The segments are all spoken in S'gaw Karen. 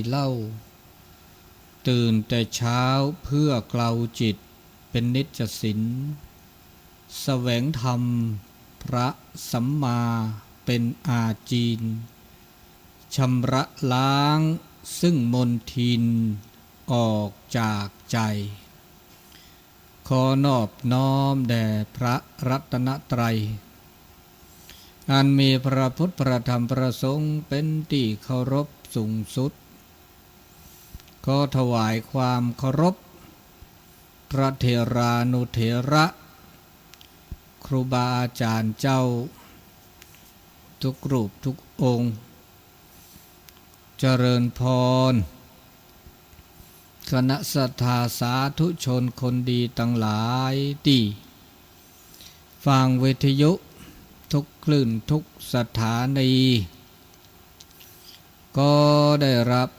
เล่า ตื่นแต่เช้าเพื่อกลาวจิตเป็นนิจสิน แสวงธรรมพระสัมมาเป็นอาจีน ชำระล้างซึ่งมลทินออกจากใจ ขอนอบน้อมแด่พระรัตนตรัย อันมีพระพุทธพระธรรมพระสงฆ์เป็นที่เคารพสูงสุด ขอถวายความเคารพ พระเถรานุเถระ ครูบาอาจารย์เจ้า ทุกรูปทุกองค์ เจริญพร คณะศรัทธาสาธุชนคนดีตังหลายตี้ฟังวิทยุทุกคลื่นทุกสถานี ก็ได้รับ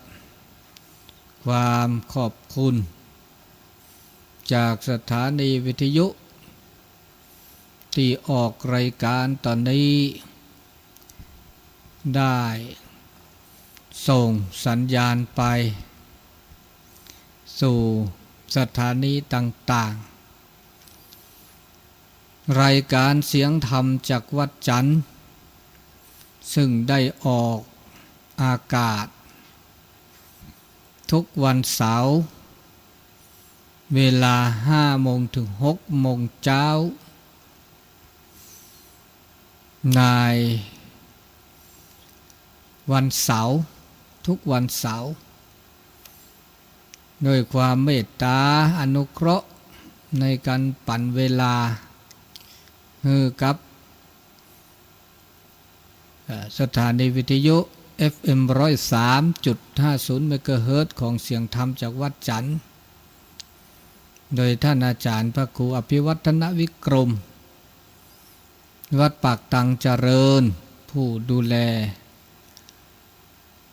ความขอบคุณ จากสถานีวิทยุ ที่ออกรายการตอนนี้ ได้ส่งสัญญาณไปสู่สถานีต่างๆ รายการเสียงธรรมจากวัดจันทร์ ซึ่งได้ออกอากาศ ทุกวันเสาร์ เวลาห้าโมงถึงหกโมงเช้า ในวันเสาร์ ทุกวันเสาร์ ด้วยความเมตตาอนุเคราะห์ ในการปั่นเวลา ให้กับ เอ่อ สถานีวิทยุ เอฟเอ็ม ร้อยสามจุดห้าศูนย์ เมกะเฮิรตซ์ ของเสียงธรรมจากวัดจันทร์ โดยท่านอาจารย์พระครูอภิวัฒนวิกรม วัดปากตังเจริญ ผู้ดูแล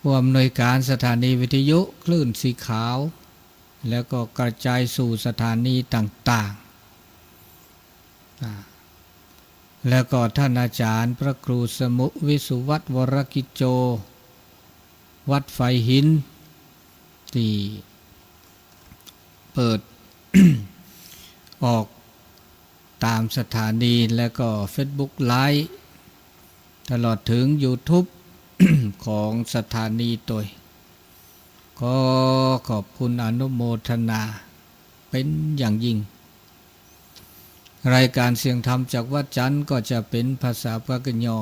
ผู้อำนวยการสถานีวิทยุคลื่นสีขาว แล้วก็กระจายสู่สถานีต่างๆ อ่า แล้วก็ท่านอาจารย์พระครูสมุวิสุวัฒน์วรกิจโจ วัดไฟหิน ที่เปิด ออกตามสถานี และก็เฟซบุ๊กไลฟ์ ตลอดถึงยูทูบ ของสถานีโดย ขอขอบคุณอนุโมทนาเป็นอย่างยิ่ง รายการเสียงธรรมจากวัดจันทร์ก็จะเป็นภาษาปากะยอ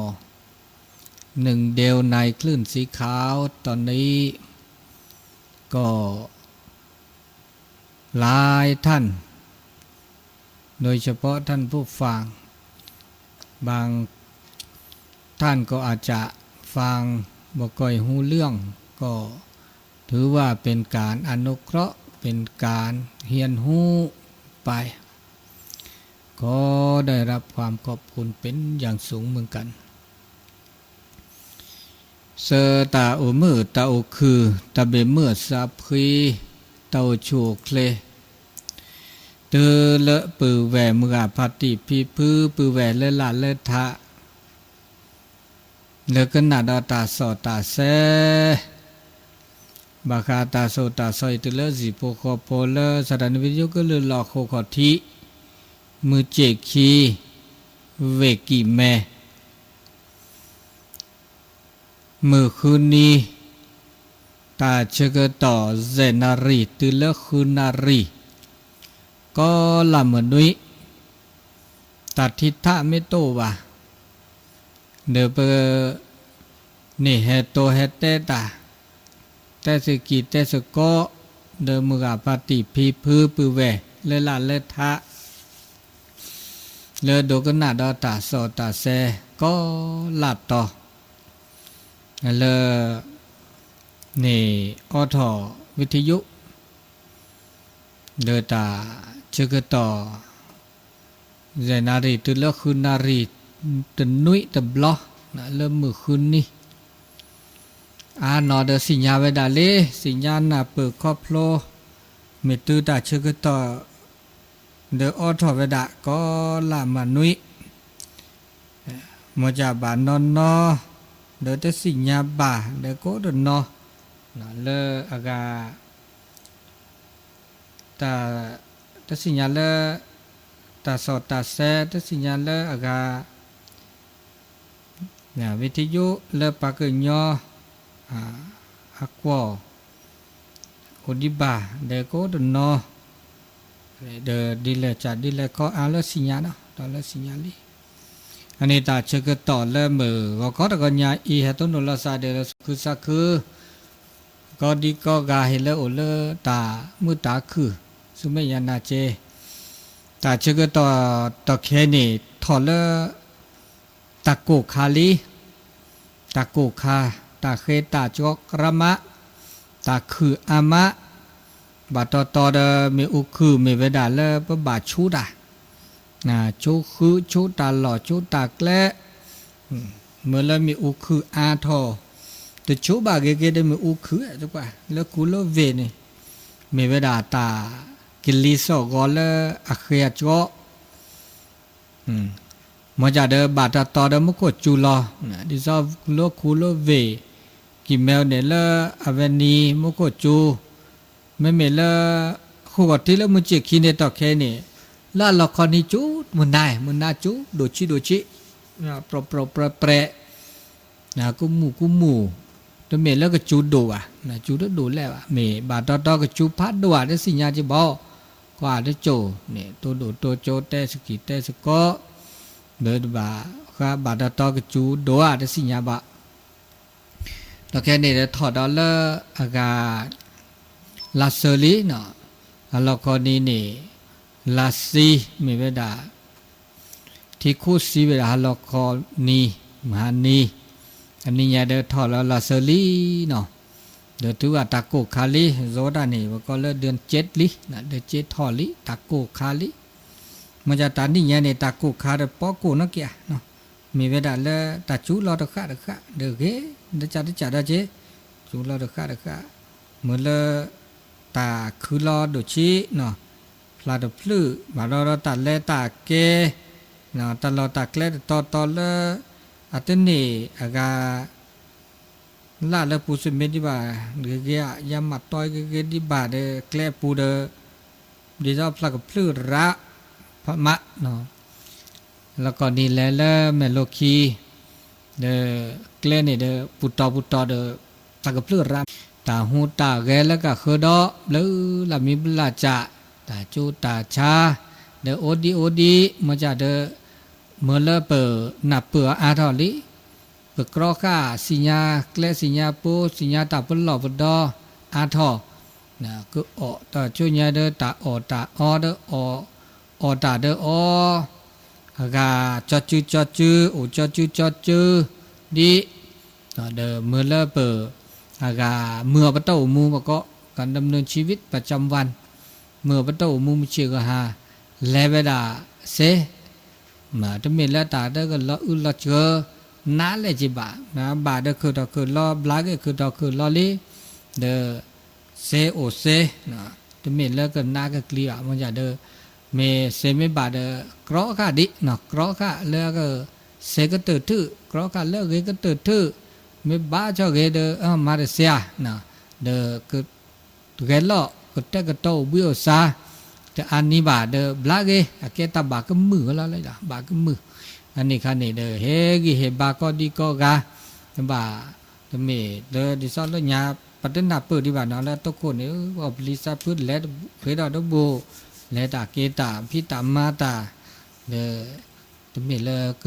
หนึ่งเดียวในคลื่นสีขาว ตอนนี้ก็หลายท่าน โดยเฉพาะท่านผู้ฟัง บางท่านก็อาจจะฟังบ่ค่อยรู้เรื่อง ก็ถือว่าเป็นการอนุเคราะห์ เป็นการเฮียนรู้ไป ขอได้รับความขอบคุณเป็นอย่างสูงเหมือนกัน ဆၢတၢ်အိၣ်မုာ်တၢ်အိၣ်ခုၣ် တၢ်ဘၣ်မုာ်စၢ်ဖှံ တၢ်အိၣ်ဆူၣ်အိၣ်ချ့ တုၤလၢပုၢ်ဝဲၢ်မုၢ်ဂၤဖါတံၢ်ဖံဖု ပုၢ်ဝဲၢ်လၢလၢ်လၢထး လၢကနၣ်ဒီးတၢ်စီၣ်တၢ်ဆဲ ဘၣ်ဃးတၢ်သိၣ်တၢ်သီအံၤ တုၤလၢဟံၣ်ဖိဃီဖိလၢ စးထီၣ်န့ၣ်ဝံၤယိကလုၢ်လီၢ်ဃိးခီၣ်ထံး မုၢ်စ့ၢ်ခံ ဝ့ၢ်ကံၢ်မဲ မုၢ်ဃုနံၤ တၢ်ဆၢကတီၢ် ယဲၢ်နၣ်ရံၣ် တုၤလၢဃုနၣ်ရံၣ် ကီလၢ်မုၢ်နွံ တၢ်ထံထးမ့ၢ်တအိၣ်ဘၣ် ဒီးပ န့ၣ်ဟဲတိၤဟဲတဲတၢ် တဲသကံၢ်တဲသကိး ဒီးမုၢ်ဂၤဖါတံၢ်ဖံဖုပုၢ်ဝဲၢ်လၢလၢ်လၢထး လၢဒိကနၣ်ဒီးတၢ်စီၣ်တၢ်ဆဲ ကီလၢ်တီၤ လၢ န့ၣ်အိးထီၣ်ဝံၤထယိ ဒီးတၢ်ဆၢကတီၢ် ယဲၢ်နၣ်ရံၣ်တုၤလၢဃုနၣ်ရံၣ် တနွံတဘျီ လၢမုၢ်ဃုနံၤ အါနီၢ်ဒီးသ့ၣ်ညါဝဲဒၣ်လံ သ့ၣ်ညါနၢ်ပၢၢ်ခီဖျိ မ့ၢ်တုၤတၢ်ဆၢကတီၢ် ဒီးအိးထီၣ်ဝဲဒၣ် ကီလၢ်မုၢ်နွံ မ့ၢ်ကဘၣ်နီၢ်နီၢ် ဒီးတသ့ၣ်ညါဘၣ် ဒီးကိးတနီၤ လၢအဂၤ တၢ် တသ့ၣ်ညါလၢ တၢ်စီၣ်တၢ်ဆဲး တသ့ၣ်ညါလၢအဂၤ ဝံထံယိလၢပှၤကညီ အကွီၢ် အိၣ်ဒံးဘၣ် ဒီးကိးတနီၤ ဒီးဒ်လဲၣ်စးဒ်လဲၣ်ခီအါလၢသ့ၣ်ညါနီၤ ဒီးလၢသ့ၣ်ညါလံ. အန့ၣ်တၢ်ဆၢကတီၢ်လၢမုၢ်ဂီၤခီတဂီၤညါအံၤ ဟဲသိၣ်လိလီၤစၢ်ဒီးလၢသူၣ်ခုသးခု ကီဒံကီဂၤဟ့ၣ်လၢအိၣ်လၢတၢ်မုာ်တၢ်ခုၣ် ဆူမဲာ်ညါနၤက့ တၢ်ဆၢကတီၢ်တၢ်ခဲအံၤန့ၣ် ထီၣ်လၢ တၢ်ကိၢ်ခါလံ, တၢ်ကိၢ်ခါ, တၢ်ဃဲတၢ်ကီကရၢမး, တၢ်ခုၣ်အါမး, ဘၣ်တီတီဒီးမ့ၣ်အူခုၣ်မ့ၢ်ဝဲဒၣ်လၢပဘၣ်ဆိတၢ်, ဆိဃု, ဆိတၢ်လီၢ်, ဆိတၢ်ကျဲ, မ့ၢ်လၢမ့ၣ်အူခုၣ်အါထီၣ်, တဆိဘၣ်ဂ့ၤက့ၤဒီးမ့ၣ်အူခုၣ်, လၢကူလၢဝ့ၢ်န့ၣ် မ့ၢ်ဝဲဒၣ်တၢ်ကလံၤစိးဂီၤလၢအဃဲအကီ မ်ဒၣ်ဒီးဘၣ်တီတီဒီးမူခိၣ်စူၤလီၤ, ဒ်သိးလၢခူလၢဝ့ၢ် ကံၢ်မဲဝဲန့ၣ်လၢအဝဲနံၤမူခိၣ်စူၤ, မ့မ့ၢ်လၢ ဃိာ်ဂီၤထံလၢမုၢ်ဆ့ၣ်ခံန့ၣ်တီၢ်ခဲအံၤန့ၣ်, လၢအလီၢ်ခီနံၤစူၤမုၢ်နၤ, မုၢ်နၤစူၤဒိၣ်ဆံးဒိၣ်ဆံး, ပြဲၤပြဲၤပြဲၤပြဲၤ ကူမူၣ်ကူမူၣ်, တမ့ၢ်လၢကစူၤဒိၣ်ဘၣ်, စူၤတဒိၣ်လဲၣ်ဘၣ်, မ့ၢ်ဘၣ်တီတီကစူၤဖးဒိၣ်ဧါ တသ့ၣ်ညါက့ၤဘၣ်, ကွၢ်တစိၤန့ၣ် တိၢ်ဒိၣ်တိၢ်ကၠိတဲစကံၤတဲစကီး, ဒီးတဘၣ်ဃးဘၣ်တီတီကစူၤဒိၣ်ဧါ တသ့ၣ်ညါဘၣ်. ဒီးခဲန့ၣ်ဒီးထီၣ်ဒီးလၢအဂၤ လါစၢၤလံ, အလီၢ်ခီနံၤန့ၣ် လါစံမ့ၢ်ဝဲဒၣ် ထံခိၣ်စံဝဲဒၣ်ဟါလီၤခီနံၤ, မဟါနံၤ, အနံၤညါဒီးထီၣ်လၢလါစၢၤလံနီၤ, ဒီးတုၤအတၢ်ကိၢ်ခါလံ, ယိၤဒၣ်န့ၣ် ပကိးလၢ ဒၢကၠ့လံ, ဒၢကၠ့ထီၣ်လံ, တၢ်ကိၢ်ခါလံ, မ့ၢ်တၢ်နံၤညါန့ၣ် တၢ်ကိၢ်ခါဒီးပီကိၢ်နီၢ်က့ဧါ, မ့ၢ်ဝဲဒၣ်လၢတၢ်စူၤလီၤတဃၣ်တဃၣ်, ဒီးဂ့ၤ, တကးတကးဒီးက့, စူၤလီၤတဃၣ်တဃၣ်, မ့ၢ်လၢ တၢ်ခုလီၤဒိၣ်ဆံးနီၤ, ဖျါတဖျၢၣ်, ဘၣ်ဒီးတၢ်လဲၤတၢ်ကဲ, တၢ်လီၢ်တၢ်ကျဲတတီတီလၢ အတန့ၢ်အဂၤ လၢ်လၢပူၤစ့ၢ်မ့ၢ်ဒံးဘၣ်, ဂ့ၤဂ့ၤဧါ, ယါမၤတီဂ့ၤဂ့ၤဒံးဘၣ်ဒီး ကျဲအပူၤဒီး ဒ်သိးဖျါကဖျၢၣ်ရး ဖးမး လီၢ်ကီၢ်နံၤလဲၤလၢမဲၢ်လိခံ, ဒီးကျဲန့ၣ်ဒီး ပူၤတီၤပူၤတီၤဒီး တၢ်ကဖျၢၣ်ရး, တၢ်ဟူးတၢ်ဂဲၤလၢကဃၢဒီး ဘျုးလၢမံဘျၢၣ်စး, တၢ်ကၠိတၢ်ဆါ, ဒီးအိၣ်ဒံးအိၣ်ဒံး မ့ၢ်ကဒီး မ့ၢ်လၢပနၢ်ပၢၢ်အါထီၣ်လံ, ပကြီဃာ်သ့ၣ်ညါကျဲသ့ၣ်ညါပိ သ့ၣ်ညါတၢ်ပလီၢ်ပဒီအါထီၣ်, ကအီၣ်တၢ်ကၠိညါဒီးတၢ်အီၣ်တၢ်အီဒီးအီၣ်, အီၣ်တၢ်ဒီးအီ, အဂၤကၠီစုကၠီစု အိၣ်ကၠီစုကၠီစု ဒ် ဒီးမ့ၢ်လၢပ အဂၤမုာ်အီၤပတၢ်အိၣ်မူပကိး ကဒိးနုာ်ဆံဝံး ประจำวัน မုာ်အီၤပတၢ်အိၣ်မူမုၢ်ဆ့ၣ်ဂီၤဟါ လဲၤဝဲဒၣ်စ့, တမ့ၢ်လၢတၢ်တကလီၤအုၣ်လီၤစှၤ နးလဲၣ်က့ၤဘၣ်, ဘၣ်ဒီးခုၣ်ထီၣ်ခုၣ်လီၤ ဘျါက့ၤခုၣ်ထီၣ်ခုၣ်လီၤလံ, ဒီး စ့အိၣ်စ့, တမ့ၢ်လၢကနးကကျံၤဘၣ် မ့ၢ်ယၤဒီး မ့ၢ်စ့မ့ၢ်ဘၣ်ဒီး ကြီဃာ်ဒံး, ကြီဃာ်လၢအက စ့ကတၢၢ်ထူၣ် ကြီဃာ်လၢအဂ့ၤကတၢၢ်ထူၣ်, မ့ၢ်ဘၣ်ဆိၣ်ဂ့ၤဒီး မၤတစ့ဧါ, ဒီး ဂဲၤလီၢ်ကတဲာ်ကတီၤအိၣ်ဘှံးအိၣ်စါ တအါနံၤဘၣ်ဒီး ဘျါက့ၤ အကဲတၢ်ဘၣ်ကမုာ်လီၤလၢ ဘၣ်ကမုာ်, အန့ၣ်ခါန့ၣ်ဒီး ဟဲဂံၢ်ဟ့ၣ်ဘါကိးဒံကိးဂၤ, တဘၣ် တမ့ၢ်လၢဒ်သိးလၢညါ ပတနၢ်ပၢၢ်ဒံးဘၣ်နီၤ လၢအတီခိၣ်န့ၣ် အီၣ်ပလံၤသးဖုလဲၤဃ့ဒီးတဘိ, လဲၤတၢ်က့ၤတၢ် ဖံးတၢ်မၤတၢ်, ဒီး တမ့ၢ်လၢက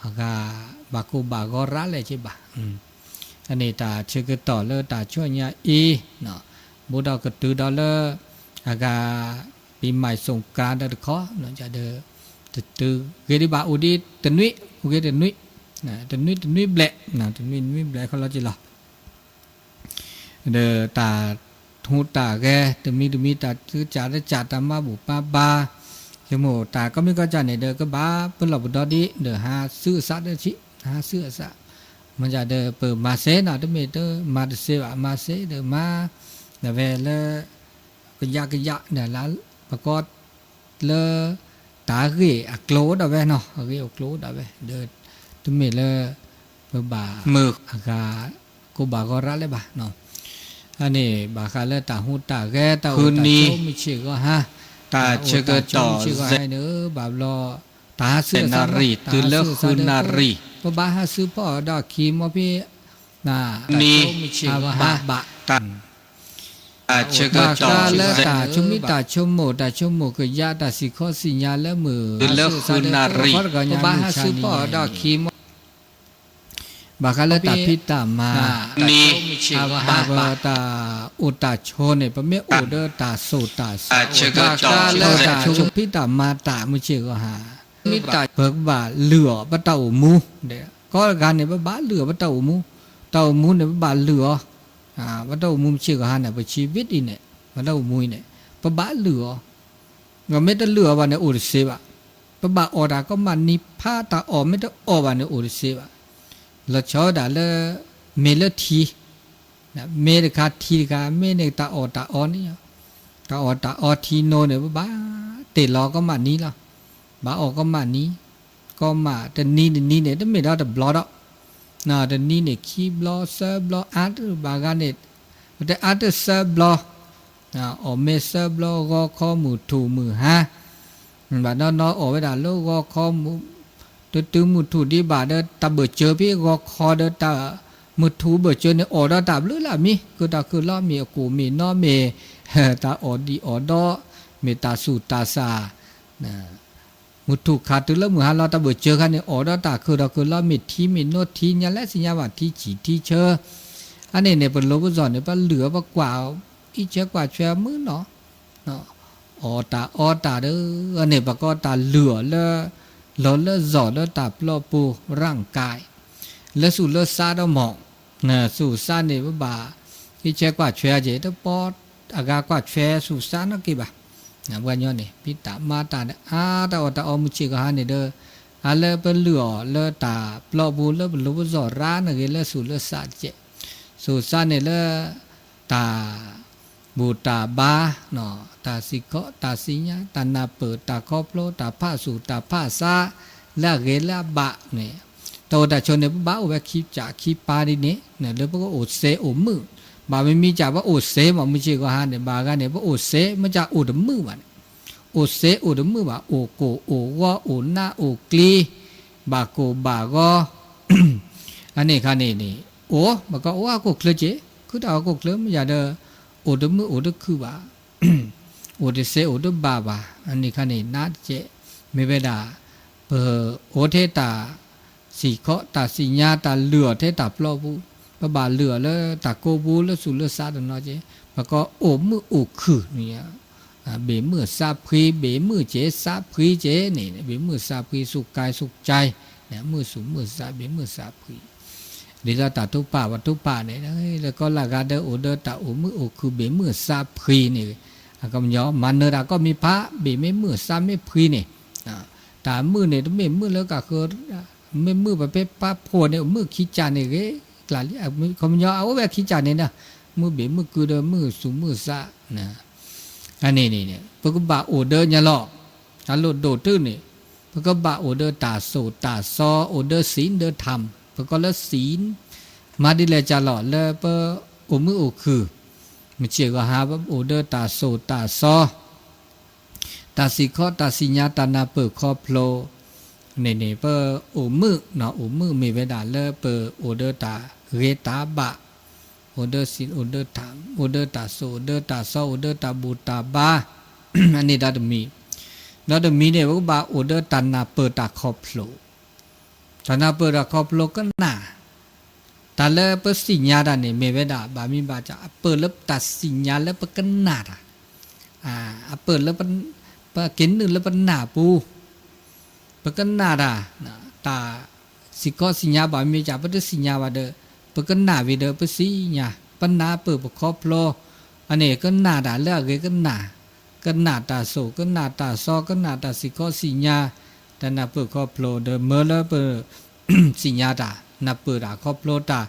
အဂၤ ဘၣ်ကိၢ်ဘၣ်ဂီၤရးလဲၣ်က့ၤဘၣ်, အန့ၣ်တၢ်ဆၢကတီၢ်လၢတၢ်ဆူညါအံၤ, ဘိးဒီးကတုၤဒီးလၢ အဂၤ ပံၤမၢ်စိၣ်ကၤဒီးတခီ, ဒီး တတုၤဂ့ၤဒံးဘၣ် အိၣ်ဒံးတနွံ အိၣ်ဂ့ၤတနွံ, တနွံတနွံဘျဲၣ်, တနွံတနွံဘျဲၣ်ခီလီၤက့ၤလီၤ. ဒီးတၢ်ဟူးတၢ်ဂဲၤ တမံၤတမံၤ တၢ်တကးတကး တၢ်မၤဘူၣ်မၤဘါ, ယမိၢ်တၢ်ကီမံၤကီၢ်ကၢ်န့ၣ်ဒီး ကဘၣ်ပလီၢ်ပဒီဒံး ဒီးဟးစုအစးဒီးဆံး ဟးစုအစး, မ့ၢ်ယၤဒီးပမၤစ့နီၤ တမ့ၢ်တမၤတစ့ဘၣ် မၤစ့ဒီးမၤ, ဒီးဝဲလၢ ကယးကယးန့ၣ်လၢ ပကိး လၢ တၢ်အဂ့ၢ်အကျိၤအိၣ်ဒၣ်ဝဲနီၤ အဂ့ၢ်အကျိၤအိၣ်ဒၣ်ဝဲ ဒီး တမ့ၢ်လၢ ပဘၣ်မုာ်အဂၤ ကိၢ်ဘၣ်ဂီၤရးလဲၣ်ဘၣ်နီၤ. အန့ၣ် ဘၣ်ဃးလၢတၢ်ဟူးတၢ်ဂဲၤ တၢ်အိၣ်တၢ်ဆိးမုၢ်ဆ့ၣ်ဂီၤဟါ, တၢ်ဆၢကတီၢ် မုၢ်ဆ့ၣ်ဂီၤဟါန့ၣ် ဘၣ်ဘျီ တၢ်ဟးဆူအသးဒီး တၢ်ဟးဆူအသးဒီး ပဘၣ်ဟးဆူဖီၣ်အီၤဒီးခံ မ်ဖဲ တၢ်ဆိးမုၢ်ဆ့ၣ်ဂီၤဟါ ဘၣ်ဃးလၢတၢ်ဆိမိၣ်တၢ်ဆိမိၣ် တၢ်ဆိကယါ တၢ်စံၣ်ခီစံၣ်ညါလၢမုၢ်ဟါဆူအသးဒီး ပဘၣ်ဟးဆူဖီၣ်အီၤဒီးခံ မ် ဘၣ်ဃးလၢတၢ်ဖံးတၢ်မၤ ဘၣ်ဃးဒီးတၢ်အိၣ်တၢ်ဆိးန့ၣ် ပမ့ၢ်အိၣ်ဒီးတၢ်ဆိးတၢ်ဆါ တၢ်ဆိးဖံးတၢ်မၤတၢ်မုၢ်ဆ့ၣ်ဂီၤဟါ မ့ၢ်တၢ်ပကဘၣ်လုၢ်အီၤ ပတၢ်အိၣ်မူ ကိးဂၤန့ၣ် ပဘၣ်လုၢ်အီၤ ပတၢ်အိၣ်မူ, တၢ်အိၣ်မူန့ၣ် ပဘၣ်လုၢ်အီၤ, ပတၢ်အိၣ်မူမုၢ်ဆ့ၣ်ဂီၤဟါန့ၣ် ပဆံးဘ့ၣ်ဒ်န့ၣ် ပတၢ်အိၣ်မူအံၤန့ၣ် ပဘၣ်လုၢ်အီၤ မ့ၢ်တလုၢ်အီၤဘၣ်န့ၣ် အိၣ်တသ့ဘၣ်. ပဘၣ်အီၣ်တၢ်ကီမးနံၤဖးတၢ်အီၣ် မ့ၢ်တအီၣ်ဘၣ်န့ၣ် အိၣ်တသ့ဘၣ်. လီၤဆီဝဲဒၣ်လၢ မ့ၢ်လၢထံ, မ့ၢ်တခါထံတခါ မ့ၢ်န့ၣ်တၢ်အီၣ်တၢ်အီန့ၣ်, တၢ်အီၣ်တၢ်အီထံနိန့ၣ် ပဘၣ်တ့ၢ်လီၤကီမးနံၤလီၤ. ဘၣ်အီၣ်ကီမးနံၤ, ကီမးတနံၤတနံၤန့ၣ် တမ့ၢ်ဒီးတဘျီဒီး တနံၤန့ၣ် ခံဘျီသၢဘျီ အါတဘၣ်ဂၤန့ၣ် ပတအါတသၢဘျီ, အီၣ်မ့ၤသၢဘျီ ဂီၤခီမုၢ်ထူၣ်မုၢ်ဟါ, ဘၣ်နီၢ်နီၢ်အီၣ်ဝဲဒၣ်လၢဂီၤခီမုၢ်, တတုၤမုၢ်ထူၣ်ဒံးဘၣ်ဒီး တၢ်ဘၢၣ်စၢၤဖဲဂီၤခီဒီးတၢ်မုၢ်ထူၣ်ဘၢၣ်စၢၤန့ၣ် အီၣ်ဒီးတၢ်ဘျုးလၢအမံၤ ကတၢၢ်ခုၣ်လီၤ မ့ၢ်အကိၣ်မ့ၢ်နီမ့ၢ် တၢ်အီၣ်ဒံးအီၣ်ဒီး မ့ၢ်တၢ်ဆူးတၢ်ဆါ မုၢ်ထူၣ်ခါတုၤလၢမုၢ်ဟါလီၤ တၢ်ဘၢၣ်စၢၤခါန့ၣ် အီၣ်ဒီးတၢ်ခုၣ်ဒီးခုၣ်လီၤ မ့ၢ်ထံမ့ၢ်နိထံညါလဲၣ်သ့ၣ်ညါဘၣ်ထံဆံးထံဆၢ, အန့ၣ်န့ၣ် ပလိၤပစီၤန့ၣ် ပလုၢ်အီၤပကွၢ်အီၤ အံးဆၢကွၢ်ဆၢမုၢ်နီၤ, အီၣ်တၢ်အီတၢ်ဒီး အန့ၣ် ပကိးတၢ်လုၢ်အီၤလၢ လီၤလၢစီၤလၢတၢ်ပျီပူၤ ရၣ်ကါ လၢဆူးလၢစါဒီးမီၢ် ဆူးစါန့ၣ် ပဘၣ် အံးဆၢကွၢ်ဆၢက့ၤ တပီအဂၤကွၢ်ဆၢဆူးစါနီတက့ၢ်ဘၣ်. ပှၤညီန့ၣ် ဖံးတၢ်မၤတၢ်ဒီး အါတၢ်အီၣ်တၢ်အီမုၢ်ဆ့ၣ်ဂီၤဟါန့ၣ်ဒီး အါလၢပလုၢ်အီၤလၢတၢ်ပျီပူၤလၢပလိၤပစီၤရၣ်န့ၣ်ဂ့ၤ လၢဆူးလၢစါတကဲး, ဆူးစါန့ၣ်လၢ တၢ် ဘူၣ်တၢ်ဘါ တၢ်စံၣ်ခီ တၢ်စံၣ်ညါ တၢ်နၢ်ပၢၢ် တၢ်ခီဖျိ တၢ်ဖးဆူၣ် တၢ်ဖးဆါ လၢအဂ့ၤလၢအဘၣ်န့ၣ်, တၢ်အိၣ်တၢ်ဆိးန့ၣ် ပဘၣ်အိၣ်ဝဲခံကၠးခံပၤဒ်န့ၣ် လၢပကအိၣ်စ့အိၣ်မုာ်, ဘၣ်မ့မ့ၢ်ကၠးပအိၣ်စ့မး မုၢ်ဆ့ၣ်ဂီၤဟါန့ၣ် ဘၣ်ဂၤန့ၣ် ပအိၣ်စ့ မ့ၢ်ကၠးအိၣ်တမုာ်ဘၣ်န့ၣ်, အိၣ်စ့အိၣ်တမုာ်ဘၣ် အိၣ်ကိၢ်အိၣ်ဂီၤ အိၣ်နးအိၣ်ကျံ ဘၣ်ကိၢ်ဘၣ်ဂီၤ အန့ၣ်ခါန့ၣ်န့ၣ် အိၣ် ပကအိၣ်ဟီၣ်ခိၣ်ချၢက့ၤ ခုတၢ်ဟီၣ်ခိၣ်ချၢ မ့ၢ်ယၤဒီး အိၣ်တမုာ်အိၣ်တခုၣ်ဘၣ်, အိၣ်တစဲးအိၣ်တဘၣ်ဘၣ် အန့ၣ်ခါန့ၣ် နးတကဲး မ့ၢ်ဝဲဒၣ် ပအိၣ်ထဲတၢ်စံၣ်ခီ တၢ်စံၣ်ညါ တၢ်လုၢ်အီၤထဲတၢ်ပျီပူၤ, ပဘၣ်လုၢ်အီၤလၢတၢ်ကိးပူၤလၢဆူးလၢစါတနီၤက့ၤ ပကအိၣ်မုာ်အိၣ်ခုၣ်န့ၣ် ဘ့ၣ်မုၢ်စးဖှံ ဘ့ၣ်မုၢ်ကဲစးဖှံကဲန့ၣ် ဘ့ၣ်မုၢ်စးဖှံ စူးကဲစူးကဲ မုၢ်ဆူၣ်မုၢ်စး ဘ့ၣ်မုၢ်စးဖှံ ဒ်သိးတၢ်တိာ်ပာ်ပှၤတိာ်ပာ်န့ၣ် လၢကီလၢဂၤဒီးအိၣ်ဒီးတၢ်အိၣ်မုာ်အိၣ်ခုၣ်ဘ့ၣ်မုၢ်စးဖှံန့ၣ် ကညီမၤနၢၤတၢ်ကိးမံၤဖး ဘ့ၣ်မ့ၢ်မုၢ်စးမ့ၢ်ဖှံန့ၣ် တၢ်မုာ်န့ၣ် တမ့ၢ်မုာ်လၢကဃၢၤ မ့ၢ်မုာ်ပဖဲပာ်ဖှိၣ်န့ၣ် မုာ်ခံကၠးန့ၣ်ဂ့ၤ ကျါလံ ခီပညီအအိၣ်ဝဲခံကၠးန့ၣ်ဒီး မုာ်ဘ့ၣ်မုာ်ကုၢ်ဒီးမုၢ်ဆူၣ်မုၢ်စး အန့ၣ်န့ၣ် ပကဘၣ်အိၣ်ဒီးညါလီၤ အလိၣ်ဒိၣ်တုန့ၣ် ပကဘၣ်အိၣ်ဒီးတၢ်စိာ်တၢ်စီ အိၣ်ဒီးစံၣ်ဒီးထၢမ် ပကိးလၢစံၣ် မၤဒ်လဲၣ်ကၢ်လီၤ လၢပအိၣ်မုာ်အိၣ်ခုၣ် မုၢ်ဆ့ၣ်ဂီၤဟါ ပအိၣ်ဒီးတၢ်စိာ်တၢ်စီ တၢ်စံၣ်ခီ တၢ်စံၣ်ညါ တၢ်နၢ်ပၢၢ်ခီဖျိ န့ၣ်န့ၣ် ပအိၣ်မုာ် အိၣ်မုာ်မ့ၢ်ဝဲဒၣ်လၢပအိၣ်ဒီးတၢ်ဂ့ၤတၢ်ဘၣ် အိၣ်ဒီးစံၣ် အိၣ်ဒီးထၢမ် အိၣ်ဒီးတၢ်စိာ် အိၣ်ဒီးတၢ်စီ အိၣ်ဒီးတၢ်ဘူၣ်တၢ်ဘါ အန့ၣ်ဒီးတမံၤ ဒီးတမံၤန့ၣ် ပကဘၣ်အိၣ်ဒီးတၢ်နၢ်ပၢၢ်တၢ်ခီဖျိ တၢ်နၢ်ပၢၢ်တၢ်ခီဖျိကနၣ် တၢ်လၢပသ့ၣ်ညါတၢ်န့ၣ် မ့ၢ်ဝဲဒၣ် ဘၣ်မံၤဘၣ်တၢ် အပၢၢ်လၢတၢ်သ့ၣ်ညါလၢပကနၣ်တၢ် အပၢၢ်လၢ ပက့ၤနုာ်လၢပနၢ်ပူၤ ပကနၣ်တၢ် တၢ်စံၣ်ခီသ့ၣ်ညါဘၣ်မ့ၢ်ကၢ် ပတသ့ၣ်ညါဘၣ်ဒီး ပကနၣ်ဝံၤဒီးပသ့ၣ်ညါ ပနၢ်ပၢၢ်ပခီဖျိ အန့ၣ်ကနၣ်တၢ်လၢအဂ့ၤကနၣ် ကနၣ်တၢ်စိာ် ကနၣ်တၢ်စီ ကနၣ်တၢ်စံၣ်ခီသ့ၣ်ညါ တၢ်နၢ်ပၢၢ်ခီဖျိ ဒီးမၢလၢပသ့ၣ်ညါတၢ် နၢ်ပၢၢ်တၢ်ခီဖျိတၢ်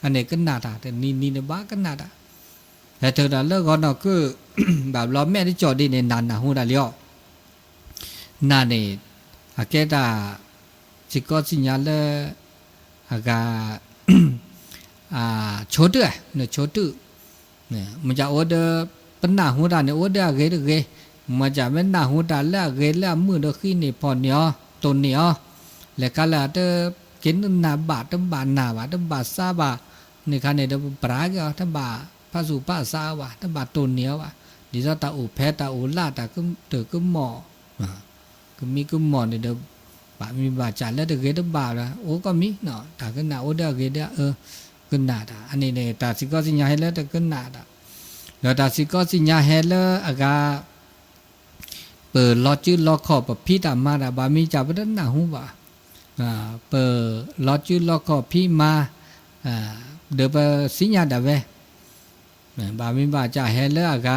အန့ၣ်ကနၣ်တၢ် တနံၤနံၤန့ၣ်ဘၣ်ကနၣ်တၢ် ဟဲထုးတၢ်လၢဂီၤနီၢ်ခုၣ် ဘၣ်ဘျီမဲာ်တကၠီၣ်ဒ်န့ၣ် နၢ်နၢ်ဟူဒၣ်လံအီၤ နၢ်န့ၣ် အကဲတၢ် စံၣ်ခီသ့ၣ်ညါလၢ အဂၤ ဆိတုၢ် နဆိတုၢ် မ့ၢ်ကအိၣ်ဒီး ပနၢ်ဟူတၢ်န့ၣ် အိၣ်ဒီးအဂ့ၤတဂ့ၤ, မ့ၢ်ကမ့ၢ်နၢ်ဟူတၢ်လၢအဂ့ၤလၢအမုာ်ဒီးဃံန့ၣ်ဖီၣ်န့ၢ်အီၤ တိၢ်န့ၢ်အီၤ, လဲၤခါလၢအတက့ၤနၢ်ဘၣ် တဘၣ်နၢ်ဘၣ် တဘၣ်စါဘၣ်, န့ၣ်ခါန့ၣ်ဒီးပပြးက့ၤအီၤ တဘၣ်ဖးစူၣ်ဖးစါအီၤဘၣ် တဘၣ်တိၢ်န့ၢ်အီၤဘၣ်, ဒ်သိးတၢ်အိၣ်ဖဲတၢ်အိၣ်လၢ် တၢ်ကမံကမီၣ် ကမံကမီၣ်န့ၣ်ဒီး ဘၣ်မ့ၢ်ဘၣ်စၢ်လၢတဂ့ၤတဘၣ်ဒီး အိၣ်ကီၢ်မံ, တၢ်ကနၣ်အိၣ်ဒီးအဂ့ၤဒီးအ ကနၣ်တၢ် အန့ၣ်န့ၣ် တၢ်စံၣ်ကီးစံၣ်ညါဟဲလၢတကနၣ်တၢ်, ဒီးတၢ်စံၣ်ကီးစံၣ်ညါဟဲလၢအဂၤ ပလီၤစုလီၤခီၣ် ပဖံးတၢ်မၤတၢ် ဘၣ်မ့ၢ်စၢ်ပတနၢ်ဟူဘၣ်, ပလီၤစုလီၤခီၣ်ဖံးမၤ ဒီးပသ့ၣ်ညါဒၣ်ဝဲ ဘၣ်မ့ၢ်ဘၣ်စၢ်ဟဲလၢအဂၤ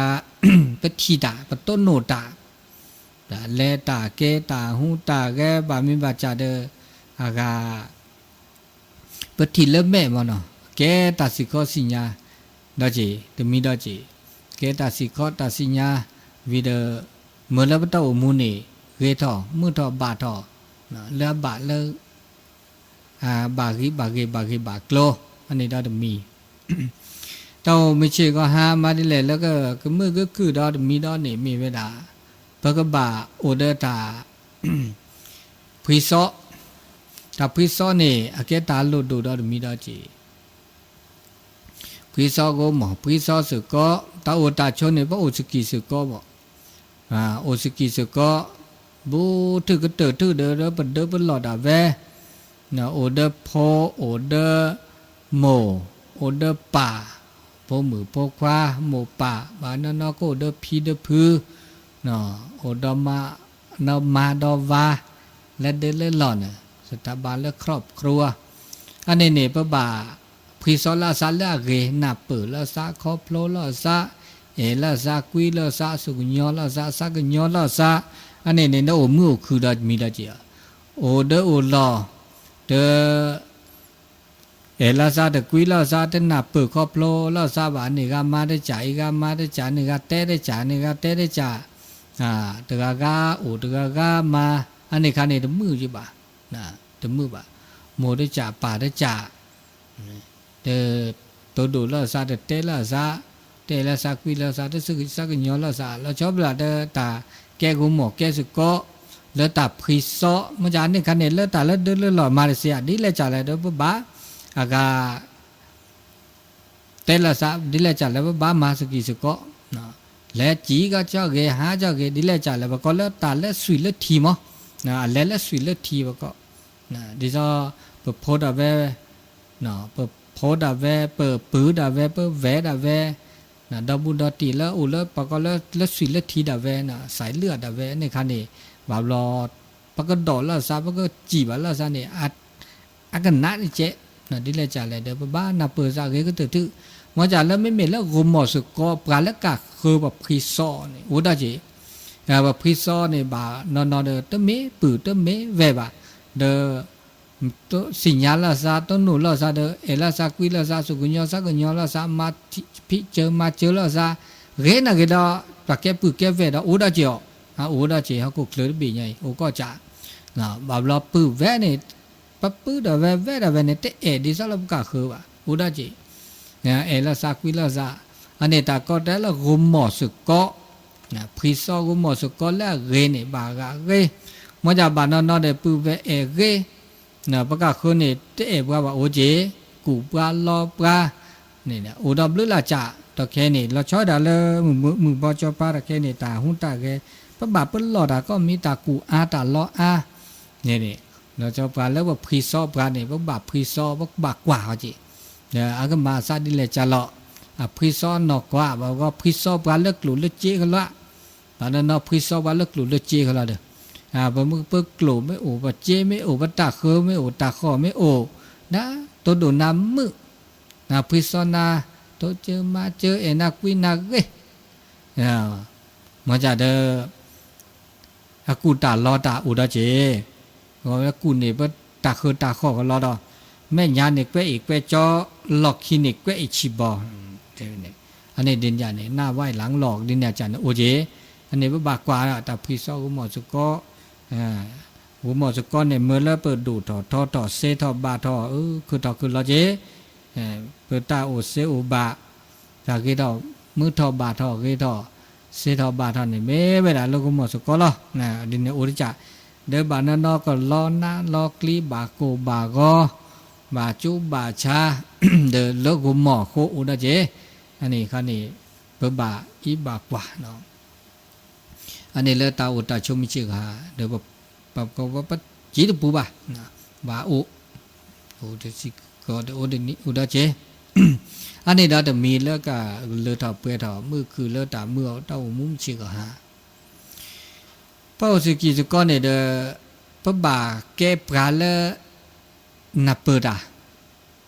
ပထံၣ်တၢ် ပတိၢ်နီၣ်တၢ် လဲၤတၢ်ကဲတၢ်ဟူးတၢ်ဂဲၤ ဘၣ်မ့ၢ်ဘၣ်စၢ်ဒီး အဂၤ ပထံၣ်လၢမဲာ်မ့ၢ်နီၤ ကဲတၢ်စံၣ်ကီးစံၣ်ညါ ဒီးက့ၤ တမံၤဒီးက့ၤ ကဲတၢ်စံၣ်ကီးတၢ်စံၣ်ညါ ဝံၤဒီး မ့ၢ်လၢပတၢ်အိၣ်မူန့ၣ် ဂ့ၤထီၣ် မုာ်ထီၣ် ဘၣ်ထီၣ် လၢအဘၣ်လၢ ဘၣ်ဂ့ၤဘၣ်ဂ့ၤ ဘၣ်ဂ့ၤဘၣ်ကျိၤ အန့ၣ်ဒီးတမံၤ တၢ်အိၣ်မုာ်ဆ့ၣ်ကီးဟါမၤဒ်လဲၣ်လၢကမုာ်ကခုၣ်ဒီးတမံၤဒီးန့ၣ်မ့ၢ်ဝဲဒၣ် ပကဘၣ်အိၣ်ဒီးတၢ် ဖှံစီ တၢ်ဖှံစီန့ၣ် အကဲတၢ်လိၣ်ဒိၣ်ဒီးတမံၤဒီးက့ၤ ဖှံစီကမီၣ် ဖှံစီစ့ၢ်ကီး တၢ်အိၣ်တၢ်ဆိးန့ၣ် ပအိၣ်စကံၢ်စ့ၢ်ကီးဘၣ် အိၣ်စကံၢ်စ့ၢ်ကီး ဘူးထုးကတၢၢ်ထုးဒီး ပဒၢပလီၢ်ဒၣ်ဝဲ အိၣ်ဒီးဖိ အိၣ်ဒီးမိၢ် အိၣ်ဒီးပၢ် ဖိမုၣ်ဖိခွါ မိၢ်ပၢ် ဘၣ်နီၢ်နီၢ်ကအိၣ်ဒီးဖံဒီးဖု အိၣ်ဒီးမါဒီးဝၤ လၢဒၢလၢလီၢ်န့ၣ် စတၢ်ဘၣ်လၢ ครอบครัว အန့ၣ်န့ၣ် ပဘၣ်ဖှံစီလၢအသးလၢအဂ့ၤ နၢ်ပၢၢ်လၢအသး ခီဖျိလၢအသး အဲၣ်လၢအသး ကွံလၢအသး စူၢ်ကညီလၢအသး သးကညီလၢအသး အန့ၣ်န့ၣ် နအိၣ်မုာ်အိၣ်ခုၣ်ဒီးတမံၤဒီးက့ၤ အိၣ်ဒီးအိၣ်လီၢ် တ အဲၣ်လၢသး တကွံလၢသး တနၢ်ပၢၢ်ခီဖျိလၢသးဘၣ် န့ၢ်ဂၤမၤတစၢ် အံၤဂၤမၤတစၢ် န့ၢ်ဂၤတဲတစၢ် န့ၢ်ဂၤတဲတစၢ် တဂၤဂၤအိၣ် တဂၤဂၤမၤ အန့ၣ်ခါန့ၣ် တမုာ်ယဘၣ် တမုာ်ဘၣ် မိၢ်တစၢ် ပၢ်တစၢ် တ တိဒိၣ်လၢသး တတဲလၢသး တအဲၣ်လၢသး ကွံလၢသး တစူၢ်ကညီလၢသး လီၤဆီဘျၣ်ဒီးတၢ်ကဲဂိၤမီၢ်ကဲစ့ၢ်ကီး လၢတၢ်ဖှံစီ မ့ၢ်ကန့ၣ်ခါန့ၣ် လၢတၢ်လၢဒၢလၢလီၢ်မၤတစ့ၢ် ဒ်လဲၣ်စၢ်လဲၣ်ဒီးပဘၣ် အဂၤ တဲလၢသး ဒ်လဲၣ်စၢ်လဲၣ် ပဘၣ်မၤစကံၢ်စ့ၢ်ကီး လဲၤစံၣ်ကီးကၠီဂ့ၤ ဟးကၠီဂ့ၤ ဒ်လဲၣ်စၢ်လဲၣ် ပကိးလၢတၢ်လၢသွံၣ်လၢထံမး အလဲၤလၢသွံၣ်လၢထံပကိး ဒ်သိး ပဖိဒၣ်ဝဲ ပဖိဒၣ်ဝဲ ပပုၢ်ဒၣ်ဝဲ ပဝဲၢ်ဒၣ်ဝဲ ဒီဘူးဒီတံၢ်လၢအိၣ်လၢပကိးလၢ လၢသွံၣ်လၢထံဒၣ်ဝဲ စးလၢအဒၣ်ဝဲန့ၣ်ခါန့ၣ် ဘၣ်ဘျီ ပကဒိးလၢသး ပကစံၣ်ဘၣ်လၢသးန့ၣ် အကနၣ်တကဲး ဒ်လဲၣ်စၢ်လဲၣ်ဒီး ပဘၣ်နၢ်ပၢၢ်သးဂ့ၤကတၢၢ်ထုး မ့ၢ်စၢ်လၢမ့မ့ၢ်လၢဂိၤမီၢ်စ့ၢ်ကီး ပှၤလၢကဃၢပဖှံစီန့ၣ် အိၣ်ဒီးက့ၤ ပဖှံစီန့ၣ် ဘၣ်နီၢ်နီၢ်ဒီး တမ့ၢ်ပုၢ်တမ့ၢ်ဝဲၢ်ဘၣ် ဒီး သ့ၣ်ညါလၢသး တနိၣ်လၢသးဒီး အဲၣ်လၢသး ကွံလၢသး စူၢ်ကညီသး ကညီလၢသး မၤဖံးစၢၤမၤစၢၤလၢသး ဂ့ၤန့ၣ်ဂ့ၤဒီး ပှၤကဲပုၢ်ကဲဝဲၢ်ဒီး အိၣ်ဒီးက့ၤအီၤ အိၣ်ဒီးက့ၤ ဟီၣ်ခိၣ်ချၢတဘ့ၣ်ညါအံၤ အိၣ်ကီၢ်ကၠး ဘၣ်ဘျီပုၢ်ဝဲၢ်န့ၣ် ပပုၢ်ဒၣ်ဝဲဝဲၢ်ဒၣ်ဝဲန့ၣ် တအဲၣ်ဒ်သိးလၢပကဃၢဘၣ် အိၣ်ဒီးက့ၤ အဲၣ်လၢသး ကွံလၢသး အန့ၣ်တၢ်ကီတဲလၢဂိၤမီၢ်စ့ၢ်ကီး ဖှံစီဂိၤမီၢ်စ့ၢ်ကီးလၢအဂ့ၤန့ၣ် ဘၣ်ဂၤဂ့ၤ မ့ၢ်ဒၣ်ဘၣ်နီၢ်နီၢ်ဒီး ပုၢ်ဝဲၢ်အဲၣ်ဂ့ၤ ပကဃၢန့ၣ် တအဲၣ်ပှၤဘၣ်အိၣ်က့ၤ ကူၣ်ပှၤလီပှၤ န့ၣ် အိၣ်ဒီးဘျုးလၢ်စၢ် ဒီးခဲအံၤန့ၣ် လီၤဆီဒၣ်တၢ်လၢ မုၢ်မုၢ်ဘီကၠီပၤ ဒီးခဲအံၤန့ၣ် တၢ်ဟူးတၢ်ဂဲၤ ပဘၣ်ပလီၢ်တၢ်ကီၢ်မံၤ တၢ်ကူၣ်အါတၢ်လီအါ န့ၣ်န့ၣ် လီၤဆီပှၤလၢပဖှံစီပှၤန့ၣ် ပဘၣ်ဖှံစီ ပကဘၣ်ကွၢ်အီၤက့ၤ အကမၤအသးဒ်လဲၣ်စၢ်လီၤ အဖှံစီနီၢ်ကွၢ် ဘၣ်ဂီၤဖှံစီပှၤလၢကျိၣ်လၢစ့ကလီၤ ဘၣ်နီၢ်နီၢ်ဖှံစီပှၤလၢကျိၣ်လၢစ့ကလီၤဒီး ပမ့ၢ်ပကျိၣ်မ့ၢ်အိၣ် ပစ့မ့ၢ်အိၣ် ပတၢ်ဃၢမ့ၢ်အိၣ် တၢ်ဃီၣ်မ့ၢ်အိၣ် နတိဒိၣ်နၤမုာ် နဖှံစီနၤ တိစၢၤမၤစၢၤ အဲၣ်နၤကွံနၤဂ့ၤ မ့ၢ်ဒၣ်ဒီး အကူၣ်တၢ်လီတၢ်အိၣ်ဒီးက့ၤ ကူၣ်န့ၣ်ပတၢ်ဃၢတၢ်ဃီၣ်ကလီဒီး မဲာ်ညါန့ၣ်ကွဲအံၤကွဲကၠီ လီၢ်ခံန့ၣ်ကွဲအံၤဆံးဘီ အန့ၣ်ဒ်န့ၣ်န့ၣ် နၢ်ဝဲလၢလီၢ်ဒ်န့ၣ်ကန့ၣ်အိၣ်က့ၤ အန့ၣ်ပဘၣ်ကွၢ် တၢ်ဖှံစီဂိၤမီၢ်စ့ၢ်ကီး ဂိၤမီၢ်စ့ၢ်ကီးန့ၣ် မ့ၢ်လၢပဒိၣ်ထီၣ်ထီထီၣ် စ့ထီၣ်ဘၣ်ထီၣ် ခုၣ်ထီၣ်ခုၣ်လီၤက့ၤ ပတၢ်အိၣ်စ့အိၣ်ဘၣ် တၢ်ဂ့ၤထီၣ်မုာ်ထီၣ်ဘၣ်ထီၣ်ဂ့ၤထီၣ် စ့ထီၣ်ဘၣ်ထီၣ်န့ၣ် မ့ၢ်ဝဲဒၣ်လၢကမီၤစ့ၢ်ကီးလီၤ. ဒ်န့ၣ်အိၣ်တကး, ဒီးဘၣ်နီၢ်နီၢ်ကလီနးလီကျံ ဘၣ်ကိၢ်ဘၣ်ဂီၤ, ဘၣ်ကၠိဘၣ်ဆါ, ဒီးလၢကမီၤအဃိအိၣ်ဒီးက့ၤ, အန့ၣ်ခါန့ၣ် ပဘၣ်အံးဘၣ်ကွၢ် အန့ၣ်လၢတၢ်အိၣ်တၢ်ဆိးမုၢ်ဆ့ၣ်ဂၤ, ဒီးပ ပ ပ ပစံးတပူၤဘၣ်, ဘၣ်အိၣ်, အိၣ်တစံးကီးဒီးအိၣ်ဒီးန့ၣ်အိၣ်ဒီးက့ၤ, အန့ၣ်ဒီးတမံၤလၢကလၢထီၣ်ပှဲၤထီၣ်မုၢ်ခုၣ်လၢတၢ်မုၢ်အတၢ်အိၣ်မူမုၢ်ဆ့ၣ်ဂၤဟါ, ပအိၣ်စ့ၢ်ကီးစ့ၢ်ကီးန့ၣ်ဒီး, ပဘၣ်ကဲပှၤလၢ နၢ်ပၢၢ်တၢ်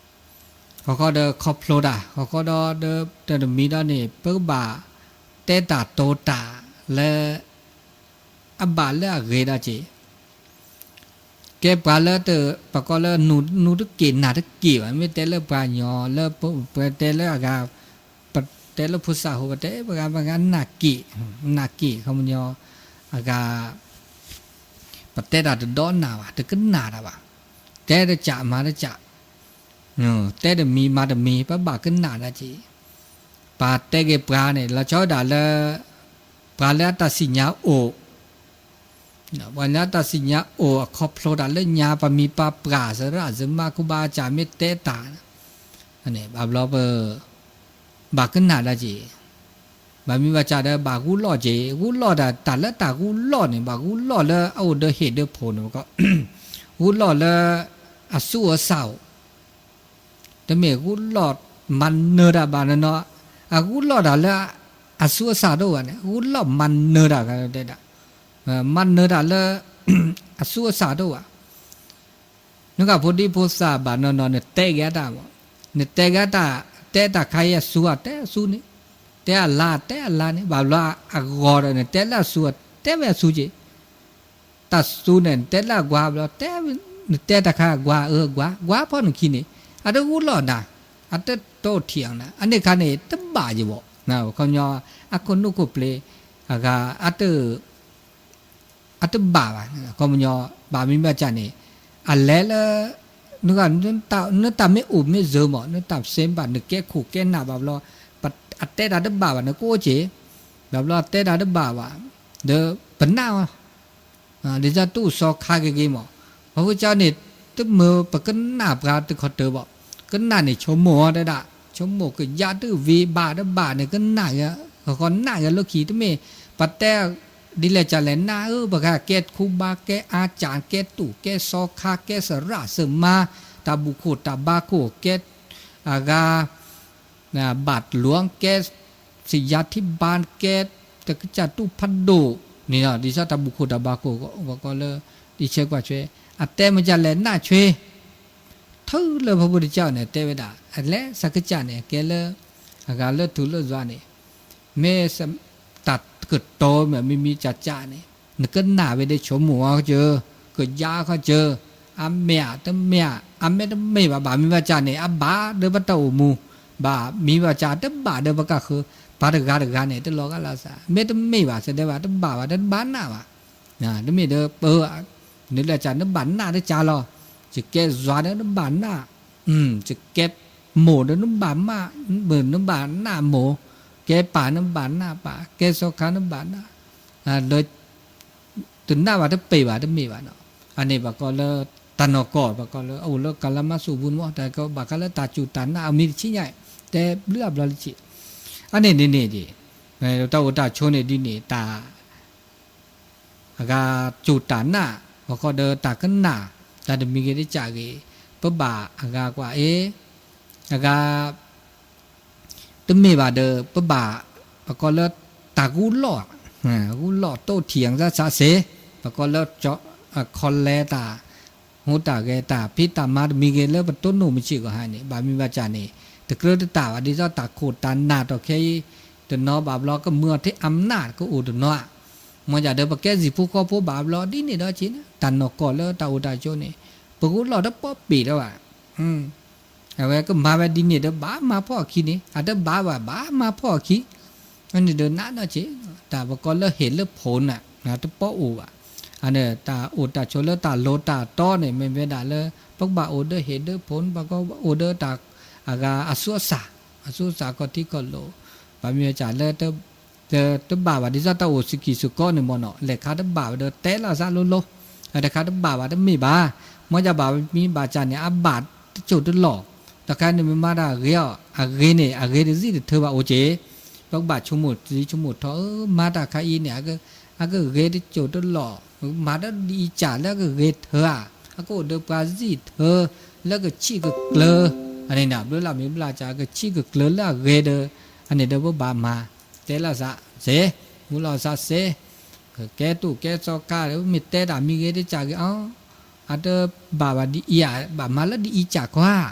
ဃီဃီဒီးခီဖျိတၢ် ဃီဃီဒီး တမံၤဒီးန့ၣ် ပကဘၣ်တဲတၢ်တိၤတၢ်လၢ အဘၣ်လၢအဂ့ၤဒီးက့ၤ, ကဲပှၤလၢ ပကိးလၢ နူၤတက့ၢ်နၢ်တက့ၢ်ဘၣ်, မ့ၢ်တဲလၢပှၤကညီလၢ ပတဲလၢအဂၤ ပတဲလၢဖိသၣ်ဟိ ပတဲပှၤဂၤပှၤဂၤနၢ်က့ၢ်, နၢ်က့ၢ် ခီပညီ အဂၤ ပတဲတၢ်တဒီနၢ်ဘၣ် တကနၣ်တၢ်ဘၣ်, တဲတကးမၤတကး, တဲတမံၤမၤတမံၤ ပဘၣ်ကနၣ်ဒၣ်က့ၤ, ပတဲက့ၤပှၤန့ၣ် လီၤဆီဒၣ်တၢ်လၢ ပှၤလၢအတၢ်စံၣ်ညါအိၣ် ပှၤလၢအတၢ်စံၣ်ညါအိၣ်အခီဖျိတၢ်လၢညါ ပမိၢ်ပပၢ် သရၣ်သမါ ခူဘၣ်ကၠၣ်မ့ၢ်တဲတၢ်, ဘၣ်ဘျီပ ဘၣ်ကနၣ်ဒၣ်က့ၤ, ဘၣ်မံဘၣ်ကၠၣ်ဒီးဘၣ်ဂူာ်လီၢ်က့ၤ, ဂူာ်လီၢ်တၢ် တၢ်လၢတၢ်ဂူာ်လီၢ်န့ၣ် ဘၣ်ဂူာ်လီၢ်လၢအအိၣ်ဒီးဟ့ၣ်ဒီးဖိးန့ၣ် ပကိး ဂူာ်လီၢ်လၢ အဆူၣ်အဆၣ်အိၣ်, တမ့ၢ်ဂူာ်လီၢ်မၤနၢၤတၢ်ဘၣ်နီၢ်နီၢ်, အဂူာ်လီၢ်တၢ်လၢ အဆူၣ်အဆၣ်တအိၣ်ဘၣ်န့ၣ် ဂူာ်လီၢ်မၤနၢၤတၢ်တဲဒၣ်, မၤနၢၤတၢ်လၢ အဆူၣ်အဆၣ်တအိၣ်ဘၣ်, နကဖိဒံဖိသၣ်ဘၣ်နီၢ်နီၢ် နတဲက့ၤအတၢ်မး, နတဲက့ၤအတၢ် တဲတၢ်ခါအံၤအဆူၣ်အတဲအဆူၣ်န့ၣ်, တဲအလါတဲအလါန့ၣ် ဘၣ်ဘျီအဂီၤဒီး နတဲလၢအဆူၣ် တဲဝဲအဆူၣ်က့ၤ တၢ်စူန့ၣ် နတဲလၢအကွၢ်ဘျီ နတဲတၢ်ခါအကွၢ်အၢကွၢ် ကွၢ်ဖီၣ်နခံန့ၣ် အတဂူာ်လီၢ်နၤ, အတတိၢ်ထံၣ်အီၤနၤ, အန့ၣ်ခါန့ၣ် တဘၣ်ယံၤဘၣ်, ခီပညီ အခိၣ်နူာ်ခိၣ်ပျ့ၤ အဂၤ အတဘၣ်ဘၣ်, ခီပညီ ဘၣ်မံဘၣ်ကၠၣ်န့ၣ် အလဲၤလၢ နတၢ်မ့ၢ်အိၣ်မ့ၢ်စၢၤမး နတၢ်စ့ဘၣ် နကဲခိၣ်ကဲနၢ်ဘၣ်ဘျီ အတဲတၢ်တဘၣ်ဘၣ် နကအိၣ်က့ၤ, ဘၣ်ဘျီအတဲတၢ်တဘၣ်ဘၣ်, ဒီးပနာ်အီၤ ဒ်သိးတူၢ်စီၤခါက့ၤက့ၤမး, ပဝဲကၠီန့ၣ် တမ့ၢ်ပကနၣ်ပှၤတခီတၢၢ်ဘၣ်, ကနၣ်န့ၣ် ဆိကမိၣ်အီၤတဲဒၣ်, ဆိကမိၣ်ကယါတဝံၤဘၣ်တဘၣ်န့ၣ် ကနၣ်ဂ့ၤ, ဃီဃီနၣ်ဂ့ၤလၢခံ တမ့ၢ် ပတဲ ဒ်လဲၣ်ကလဲၣ် နၢ်ဧၢ ပှၤကဲခူဘါ ကဲအါကၠၣ် ကဲတူၢ် ကဲစီၤခါ ကဲသရၣ်သမါ, တၢ်ဘူၣ်ခိၣ်တၢ်ဘါခိၣ် ကဲ အဂၤ ဘၣ်တလူၤ ကဲ စံယါထံဘါ ကဲ တကစၢ်တူၢ်ဖးဒိၣ်န့ၣ်လီၤ. ဒ်သိးတၢ်ဘူၣ်ခိၣ်တၢ်ဘါခိၣ် ပကိးလၢ ဒ်ဆဲကွၢ်ဆွဲ အတဲမ့ၢ်ကလဲၣ် နၢ်ဆွ့ ထုးလၢဖုဖုတကၢ်န့ၣ် တဲဝဲဒၣ် အလဲၤစကစၢ်န့ၣ် ကဲလၢ အဂၤလၢထူလၢယွၤန့ၣ် မ့ၢ် တၢ်ကတိၤမ့ၢ်မံမံကၠၢ်ကၠၢ်န့ၣ် နကနၣ်ဝဲဒၣ်ဆိကမိၣ်အီၤကစၢ်, ကယါခီကစၢ်, အမဲာ်တမဲာ်, အမဲာ်တမဲာ်ဘၣ်, ဘၣ်မံဘၣ်ကၠၢ်န့ၣ် အဘၣ်ဒီးပတၢ်အိၣ်မူ, ဘၣ်မံဘၣ်ကၠၢ် တဘၣ်ဒီးပကဃၢၤ, ပှၤတဂၤတဂၤန့ၣ် တလီၤဂာ်လၢသး, မ့ၢ်တမ့ၢ်ဘၣ် စတဲဘၣ် တဘၣ်ဘၣ် တဘၣ်နၢ်ဘၣ် တမ့ၢ်ဒီးပ နုာ်လၢကၠၢ် နဘၣ်နၢ်တကၢ်လီၤ. ယကဲယွၤဒီးနဘၣ်နၢ်, ယကဲမိၢ်ဒီးနဘၣ်မၢ်, နဘၣ်နၢ်မိၢ်, ကဲပၢ်နဘၣ်နၢ်ပၢ်, ကဲစီၤခါနဘၣ်နၢ်, တနၢ်ဘၣ်တပ့ၤဘၣ်တမ့ၢ်ဘၣ်နီၤ. အန့ၣ်ပှၤကိးလၢ တၢ်နီၢ်ကီၢ် ပှၤကိးလၢ အအိၣ်လၢကလါမါစိၣ်ပူၤန့ၣ်မ့ၢ် တၢ်ကဘၣ်ဃးလၢတၢ်စူၢ်တၢ်နာ်အမံၤတဆံညါ, တဲဘျုးအဘျီလၢဆံး. အန့ၣ်န့ၣ်န့ၣ်ဒ် တၢ်အိၣ်တၢ်ဆိးန့ၣ်ဒ်န့ၣ် တၢ် အဂၤစူၢ်တၢ်နာ် ပှၤကိးဒီးတၢ်ကနၣ် တၢ်တမံၤဂ့ၤတကးဂ့ၤ ပဘၣ်အဂၤကွၢ်အ့ၣ် အဂၤ တမ့ၢ်ဘၣ်ဒီး ပဘၣ် ပှၤကိးလၢတၢ်ဂူာ်လီၢ်, ဂူာ်လီၢ်တိၢ်ထံၣ်အသးစးစ့ၢ်, ပှၤကိးလၢ ခီလဲတၢ် ဟူးတၢ်ဂဲၤတၢ်ဖံးတၢ်မၤတမံၤဂ့ၤလၢပတိၢ်နီၣ်မုၢ်ဆ့ၣ်ဂီၤဟါန့ၣ် ဘၣ်မံဘၣ်ကၠၢ်န့ၣ် တကြၢးတတၢ်ဘၣ် ဒ်သိးတၢ်ခိၣ်တၢ်နၢ်တီၢ်ခဲအံၤ တနီၤဘၣ်ဘျီကမၢအီၤထဲအမျးကအိၣ်တနီၤဧါ. မ်ယၤဒီးပကဲစံၣ်ဖိဃီဖိဘၣ်ဘျီဒ်န့ၣ်ဒီးက့ၤ တၢ်နီၢ်ကီၢ်လၢတၢ်အိၣ်တၢ်ဆိးန့ၣ် ပဂူာ်လီၢ်တပီပ့ၤဒီးဘၣ် အဝဲကမၤဝဲဒ်န့ၣ်ဒီးဘၣ်မၤဖှီၣ်အခံန့ၣ် အတဘၣ်ဘၣ် ဘၣ်မၤဖှီၣ်အခံ န့ၣ်ဒီးနးဒီးက့ၤ တၢ်ပကိးလၢဟ့ၣ်လၢဖိးနၤ တပီအိၣ်ဘၣ်. အန့ၣ်တၢ်အိၣ်တၢ်ဆိးလၢတၢ်လိၤတၢ်တီန့ၣ် မ့ၢ်ဝဲဒၣ်လၢ ပကဘၣ်အိၣ်ဒီးဟ့ၣ်ဒီးဖိး ပကဘၣ်အိၣ်ဒီးတၢ်အဂၤအဆူးအဆၣ် အဆူၣ်စးခီၣ်ထံခီၣ်လိၤ, ဘၣ်မ့ၢ်ဝဲစးလၢ တဘၣ်ဘၣ်ဒ်သိးတၢ်အိၣ်စကံးစကီးန့ၣ်မ့ၢ်နီၤ, လဲၤခါတဘၣ်ဝဲဒီးတဲလီၤသးလိၤလိၤ, တခါတဘၣ်ဘၣ်တမ့ၢ်ဘၣ်, မ့ၢ်ယဘၣ်မ့ၢ်ဘၣ်စးန့ၣ် အဘၣ်တစိၢ်တလီၢ်, တခါန့ၣ်မ့ၢ်မၤတၢ်အဂ့ၤအီၤ, အဂ့ၤန့ၣ် အဂ့ၤတစံၣ်တထၢဘၣ်အိၣ်က့ၤ, ပကဘၣ်ဆိကမိၣ်တစံၣ်ဆိကမိၣ်ထီၣ် မၤတၢ်ခါအံၤန့ၣ် အကဂ့ၤတစိၢ်တလီၢ်, မၤတၢ်ဒ်အံၤစးလၢအကဂ့ၤထၢဧါ, အကအိၣ်ဒီးပှၤစံၣ်ထၢ လၢကဆံၣ်ကကျၢၤ, အန့ၣ်န့ၣ် ဘျုးလၢမ့ၢ်ဘျုးစး ကဆံၣ်ကကျၢၤလၢအဂ့ၤဒီး, အန့ၣ်ဒီးပဘၣ်မၤ, တဲလီၤသးစ့, မူလီၤသးစ့, ကကဲတိၢ်ကဲစီခါ မ့ၢ်တဲတၢ်မံၤဂ့ၤတစးဂ့ၤအီၤ, အတဘၣ်ဘၣ်ဒ်အံၤဧါ, ဘၣ်မၤလၢဒ်အံၤစးကွၢ်,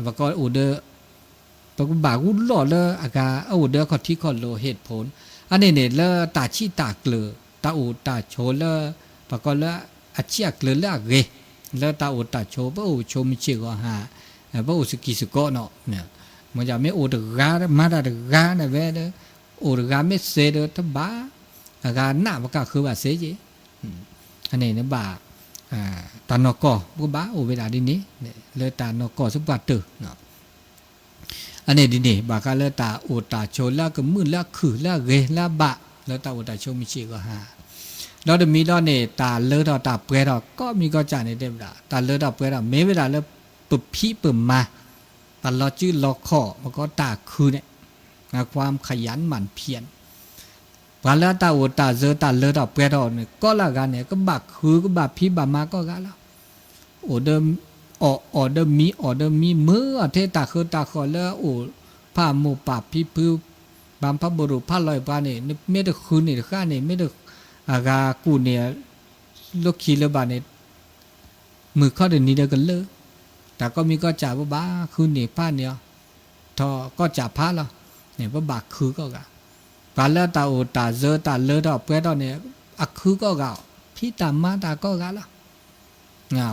ပကအိၣ်ဒီး ပကဘၣ်ဂုာ်လီၢ်လၢအဂၤ အအိၣ်ဒီးအခီၣ်ထံးခီၣ်လိၤ ဟ့ၣ်ဖိ, အန့ၣ်န့ၣ် လၢတၢ်ဆံၣ်တၢ်ကျၢၤ တၢ်အိၣ်တၢ်ဆိးလၢ ပှၤကိးလၢအဆံၣ်အကျၢၤလၢအဂ့ၤ, လၢတၢ်အိၣ်တၢ်ဆိး ပအိၣ်ဆိးမုၢ်ဆ့ၣ်ဂီၤဟါ, ပအိၣ်စကံးစကီးနီၤ, မ့ၢ်ယမ့ၢ်အိၣ်တဂၤ မၤတၢ်တဂၤန့ၣ်ဝဲဒီး အိၣ်တဂၤမ့ၢ်စ့ဒီးတဘၣ်, အဂၤနးပကဃုဘၣ်စ့က့ၤ, အန့ၣ်နဘၣ် တၢ်နီၢ်ကီၢ် ပကဘၣ်အိၣ်ဝဲဒၣ်ဒ်န့ၣ်, လၢတၢ်နီၢ်ကီၢ်ဆူပှၢ်တၢၢ်, အန့ၣ်ဒ်န့ၣ် ဘၣ်ဃးလၢတၢ်အိၣ်တၢ်ဆိးလၢအကမုာ်လၢအခုၣ်လၢအဂ့ၤလၢအဘၣ် လၢတၢ်အိၣ်တၢ်ဆိးမုၢ်ဆ့ၣ်ဂီၤဟါ, ဒီးတမံၤဒီးန့ၣ် တၢ်လၢထီၣ်တၢ်ပှဲၤထီၣ် ကိးမံၤကိးကၢ်န့ၣ်တဲဝဲဒၣ် တၢ်လၢထီၣ်ပှဲၤထီၣ် မ့ၢ်ဝဲဒၣ်လၢပဖံးပမၤ တၢ်လီၤစုလီၤခီၣ် ပကိးတၢ်ခုန့ၣ်, ความขยันหมั่นเพียร ပှၤလၢတၢ်အိၣ်တၢ်စၢၤတၢ်လၢထီၣ်ပှဲၤထီၣ်န့ၣ် ကိးလၢအဂၤန့ၣ် ကဘၣ်ခုကဘၣ်ဖံးဘၣ်မၤကိးဂၤလီၤ. အိၣ်ဒီး အီၣ်အီၣ်ဒီးမံ အီၣ်ဒီးမံ မုာ်အီၤထဲတၢ်ဃၢတၢ်ဃီၣ်လၢအအိၣ် ဖးမိၢ်ပၢ်ဖံဖု ဘၣ်ဖးဘိၣ်ရိၣ်ဖးလီၤအံၤပှၤန့ၣ် နမ့ၢ်တဃုန့ၣ်တဃၣ်န့ၣ် မ့ၢ်တ အဂၤကူၣ်န့ၣ် လၢခံလၢဘၣ်န့ၣ် မုၢ်ခီတနံၤဒီးကလၢာ်, တၢ်ကိးမံၤကိးကၢ်ပဘၣ်ဃုန့ၢ်ဖးန့ၢ်အီၤ, ထီၣ်ကိးကၢ်ဖးလီၤ, န့ၣ်ပဘၣ်ခုကိးဂၤ, ပှၤလၢတၢ်အိၣ်တၢ်စၢၤတၢ်လၢထီၣ်ပှဲၤထီၣ်န့ၣ် အခုကိးဂၤအီၤ, ဖံးတၢ်မၤတၢ်ကိးဂၤလီၤ.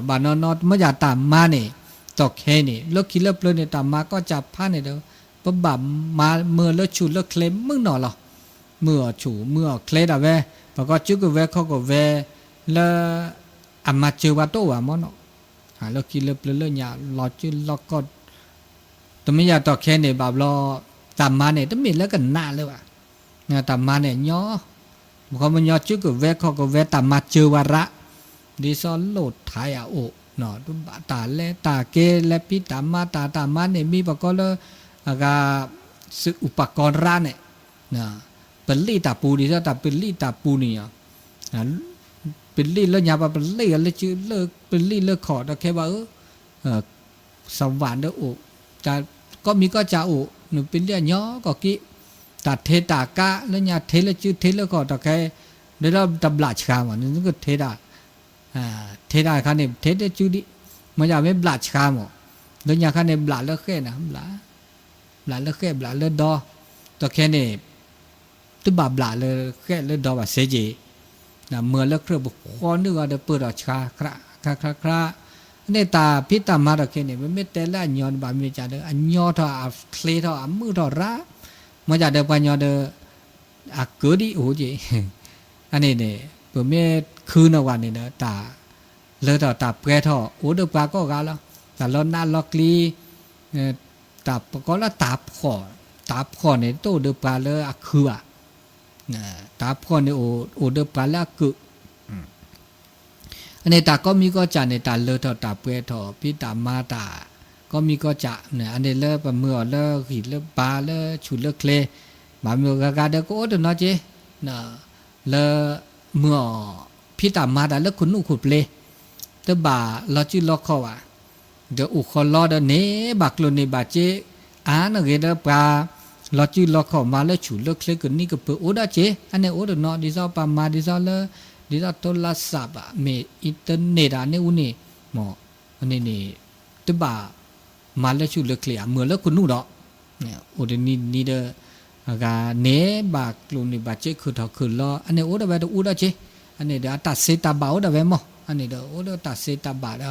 ဘၣ်နီၢ်နီၢ် မ့ၢ်ယတၢ်မၤန့ၣ် တီၢ်ခဲအံၤန့ၣ် လၢခံလၢပျၢၤန့ၣ် တၢ်မၤကိးကၢ်ဖးန့ၣ်ဒီး ပဘၣ်မၤမုာ်လၢဆူၣ်လၢချ့မုၢ်နီၢ်လီၤ. မုာ်အီၤဆူၣ်မုာ်အီၤချ့ဒၣ်ဝဲ, ပှၤကိးစုကဝဲၤခီၣ်ကဝဲၤလၢ အမၤစၢၤပှၤတအိၣ်ဘၣ်မ့ၢ်နီၤ, လၢခံလၢပျၢၤလၢညါ လီၤစုလီၤခီၣ် တမ့ၢ်ယၤတီၢ်ခဲန့ၣ် ဘၣ်ဘျီ တၢ်မၤန့ၣ် တမ့ၢ်လၢကနးလၢၤဘၣ်. တၢ်မၤန့ၣ်ညီ, ပခီပညီစုကဝဲၤခီၣ်ကဝဲၤ တၢ်မၤစၢၤဝဲရး, ဒ်သိးလိၣ်ထါယၤအိၣ်, တၢ်လဲၤတၢ်က့ၤလဲၤဖံးတၢ်မၤတၢ် တၢ်မၤန့ၣ်မ့ၢ်ပကိးလၢ အဂၤ စံးအုပကီရးန့ၣ် ပလံၣ်တၢ်ပူၤ ဒ်သိးတၢ်ပလံၣ်တၢ်ပူၤန့ၣ်, ပလံၣ်လၢညါပှၤပလံၣ်လၢစု ပလံၣ်လၢခီၣ်ဒီးခဲဘၣ်ဧၢ, စဝးဒီးအိၣ်, ကိးမံၤကိးကၢ်အိၣ် နပလံၣ်အညီကီၢ်က့, တၢ်ထဲတၢ်ကါလၢညါထဲလၢစုထဲလၢခီၣ်ဒီးခဲ, ဒီးတဘျးဆှါမး နကထဲတၢ် ထဲတၢ်ခါန့ၣ် ထဲတစုဒံး, မ့ၢ်ယမ့ၢ်ဘျးဆှါမး, လၢညါခါန့ၣ် ဘျးလၢဃဲၣ်နၤ, ဘျးလၢဃဲၣ်ဘျးလၢဒီ, ဒီးခဲန့ၣ် တဘၣ်ဘျးလၢဃဲၣ်လၢဒီဘၣ်စ့က့, မ့ၢ်လၢခရံာ်ပဃီနုာ်ဂီၤဒီးပၢၢ်ထီၣ်ဆှါ ခါခါခါ, အန့ၣ်တၢ်ဖံးတၢ်မၤဒီးခဲန့ၣ် ပမ့ၢ်တဲလၢအညီန့ၣ် ဘၣ်မ့ၢ်ကဒီး အညီထီၣ်အချ့ထီၣ်အမုာ်ထီၣ်ရၣ်, မ့ၢ်ကဒီးပှၤညီဒီး အကၢဒ်အိၣ်က့, အန့ၣ်န့ၣ် ပမ့ၢ်ခုနီၢ်ဝဲန့ၣ်ဒီး တၢ်လၢထီၣ်တၢ်ပှဲၤထီၣ် အိၣ်ဒီးပှၤကိးဂၤလီၤ, တၢ်လီၤနးလီၤကျံ, တၢ်ပကိးလၢတၢ်ဖှီၣ်, တၢ်ဖှီၣ်န့ၣ် တအိၣ်ဒီးပှၤလၢအခုဘၣ်, တၢ်ဖှီၣ်န့ၣ် အိၣ်ဒီးပှၤလၢအကၢး အန့ၣ်တၢ်ကိးမံၤကိးကၢ်န့ၣ် တၢ်လၢထီၣ်တၢ်ပှဲၤထီၣ် ဖံးတၢ်မၤတၢ် ကိးမံၤကိးကၢ်န့ၣ် အန့ၣ်လၢပမုာ်အီၤလၢဂံၢ်လၢဘါလၢဆူၣ်လၢချ့, ဘၣ်မုာ်ဂၤဂၤဒီးကအိၣ်တနီၤက့, လၢမုာ်အီၤ ဖံးတၢ်မၤတၢ်လၢခိၣ်နူာ်ခိၣ်ပျ့ၤ, တဘၣ်လီၤစုလီၤခီၣ်ဘၣ်, ဒီးအိၣ်ဃီလီဒီးန့ၢ်ဘၣ်ကျိၣ်န့ၢ်ဘၣ်စ့, အါနဂ့ၤဒီးပှၤ လီၤစုလီၤခီၣ်မၤလၢဆူၣ်လၢချ့ကနံၣ်ကပၢၤအိၣ်ဒီးက့, အန့ၣ်အိၣ်တနီၤ ဒ်သိးပှၤမၤဒ်သိးလၢ ဒ်သိးထိလါစၢ်ဘၣ် မ့ၢ်အံၤတန့ၢ်တၢ်န့ၣ်အူန့ၣ်, မ့ၢ် အန့ၣ်န့ၣ် တဘၣ်မၤလၢဆူၣ်လၢချ့ဧါ မုာ်လၢခိၣ်နူာ်ဒီး အိၣ်တနံၤနံၤဒီး အဂၤန့ၢ်ဘၣ်ကျိၣ်န့ၢ်ဘၣ်စ့ခုၣ်ထီၣ်ခုၣ်လီၤ အန့ၣ်အိၣ်ဒီးဝဲတအူဒီးက့, အန့ၣ်ဒီးအတၢ်စံးတၢ်ဘၣ်အိၣ်ဒီးဝဲမး အန့ၣ်ဒီးအိၣ်ဒီးတၢ်စံးတၢ်ဘၣ်ဒီး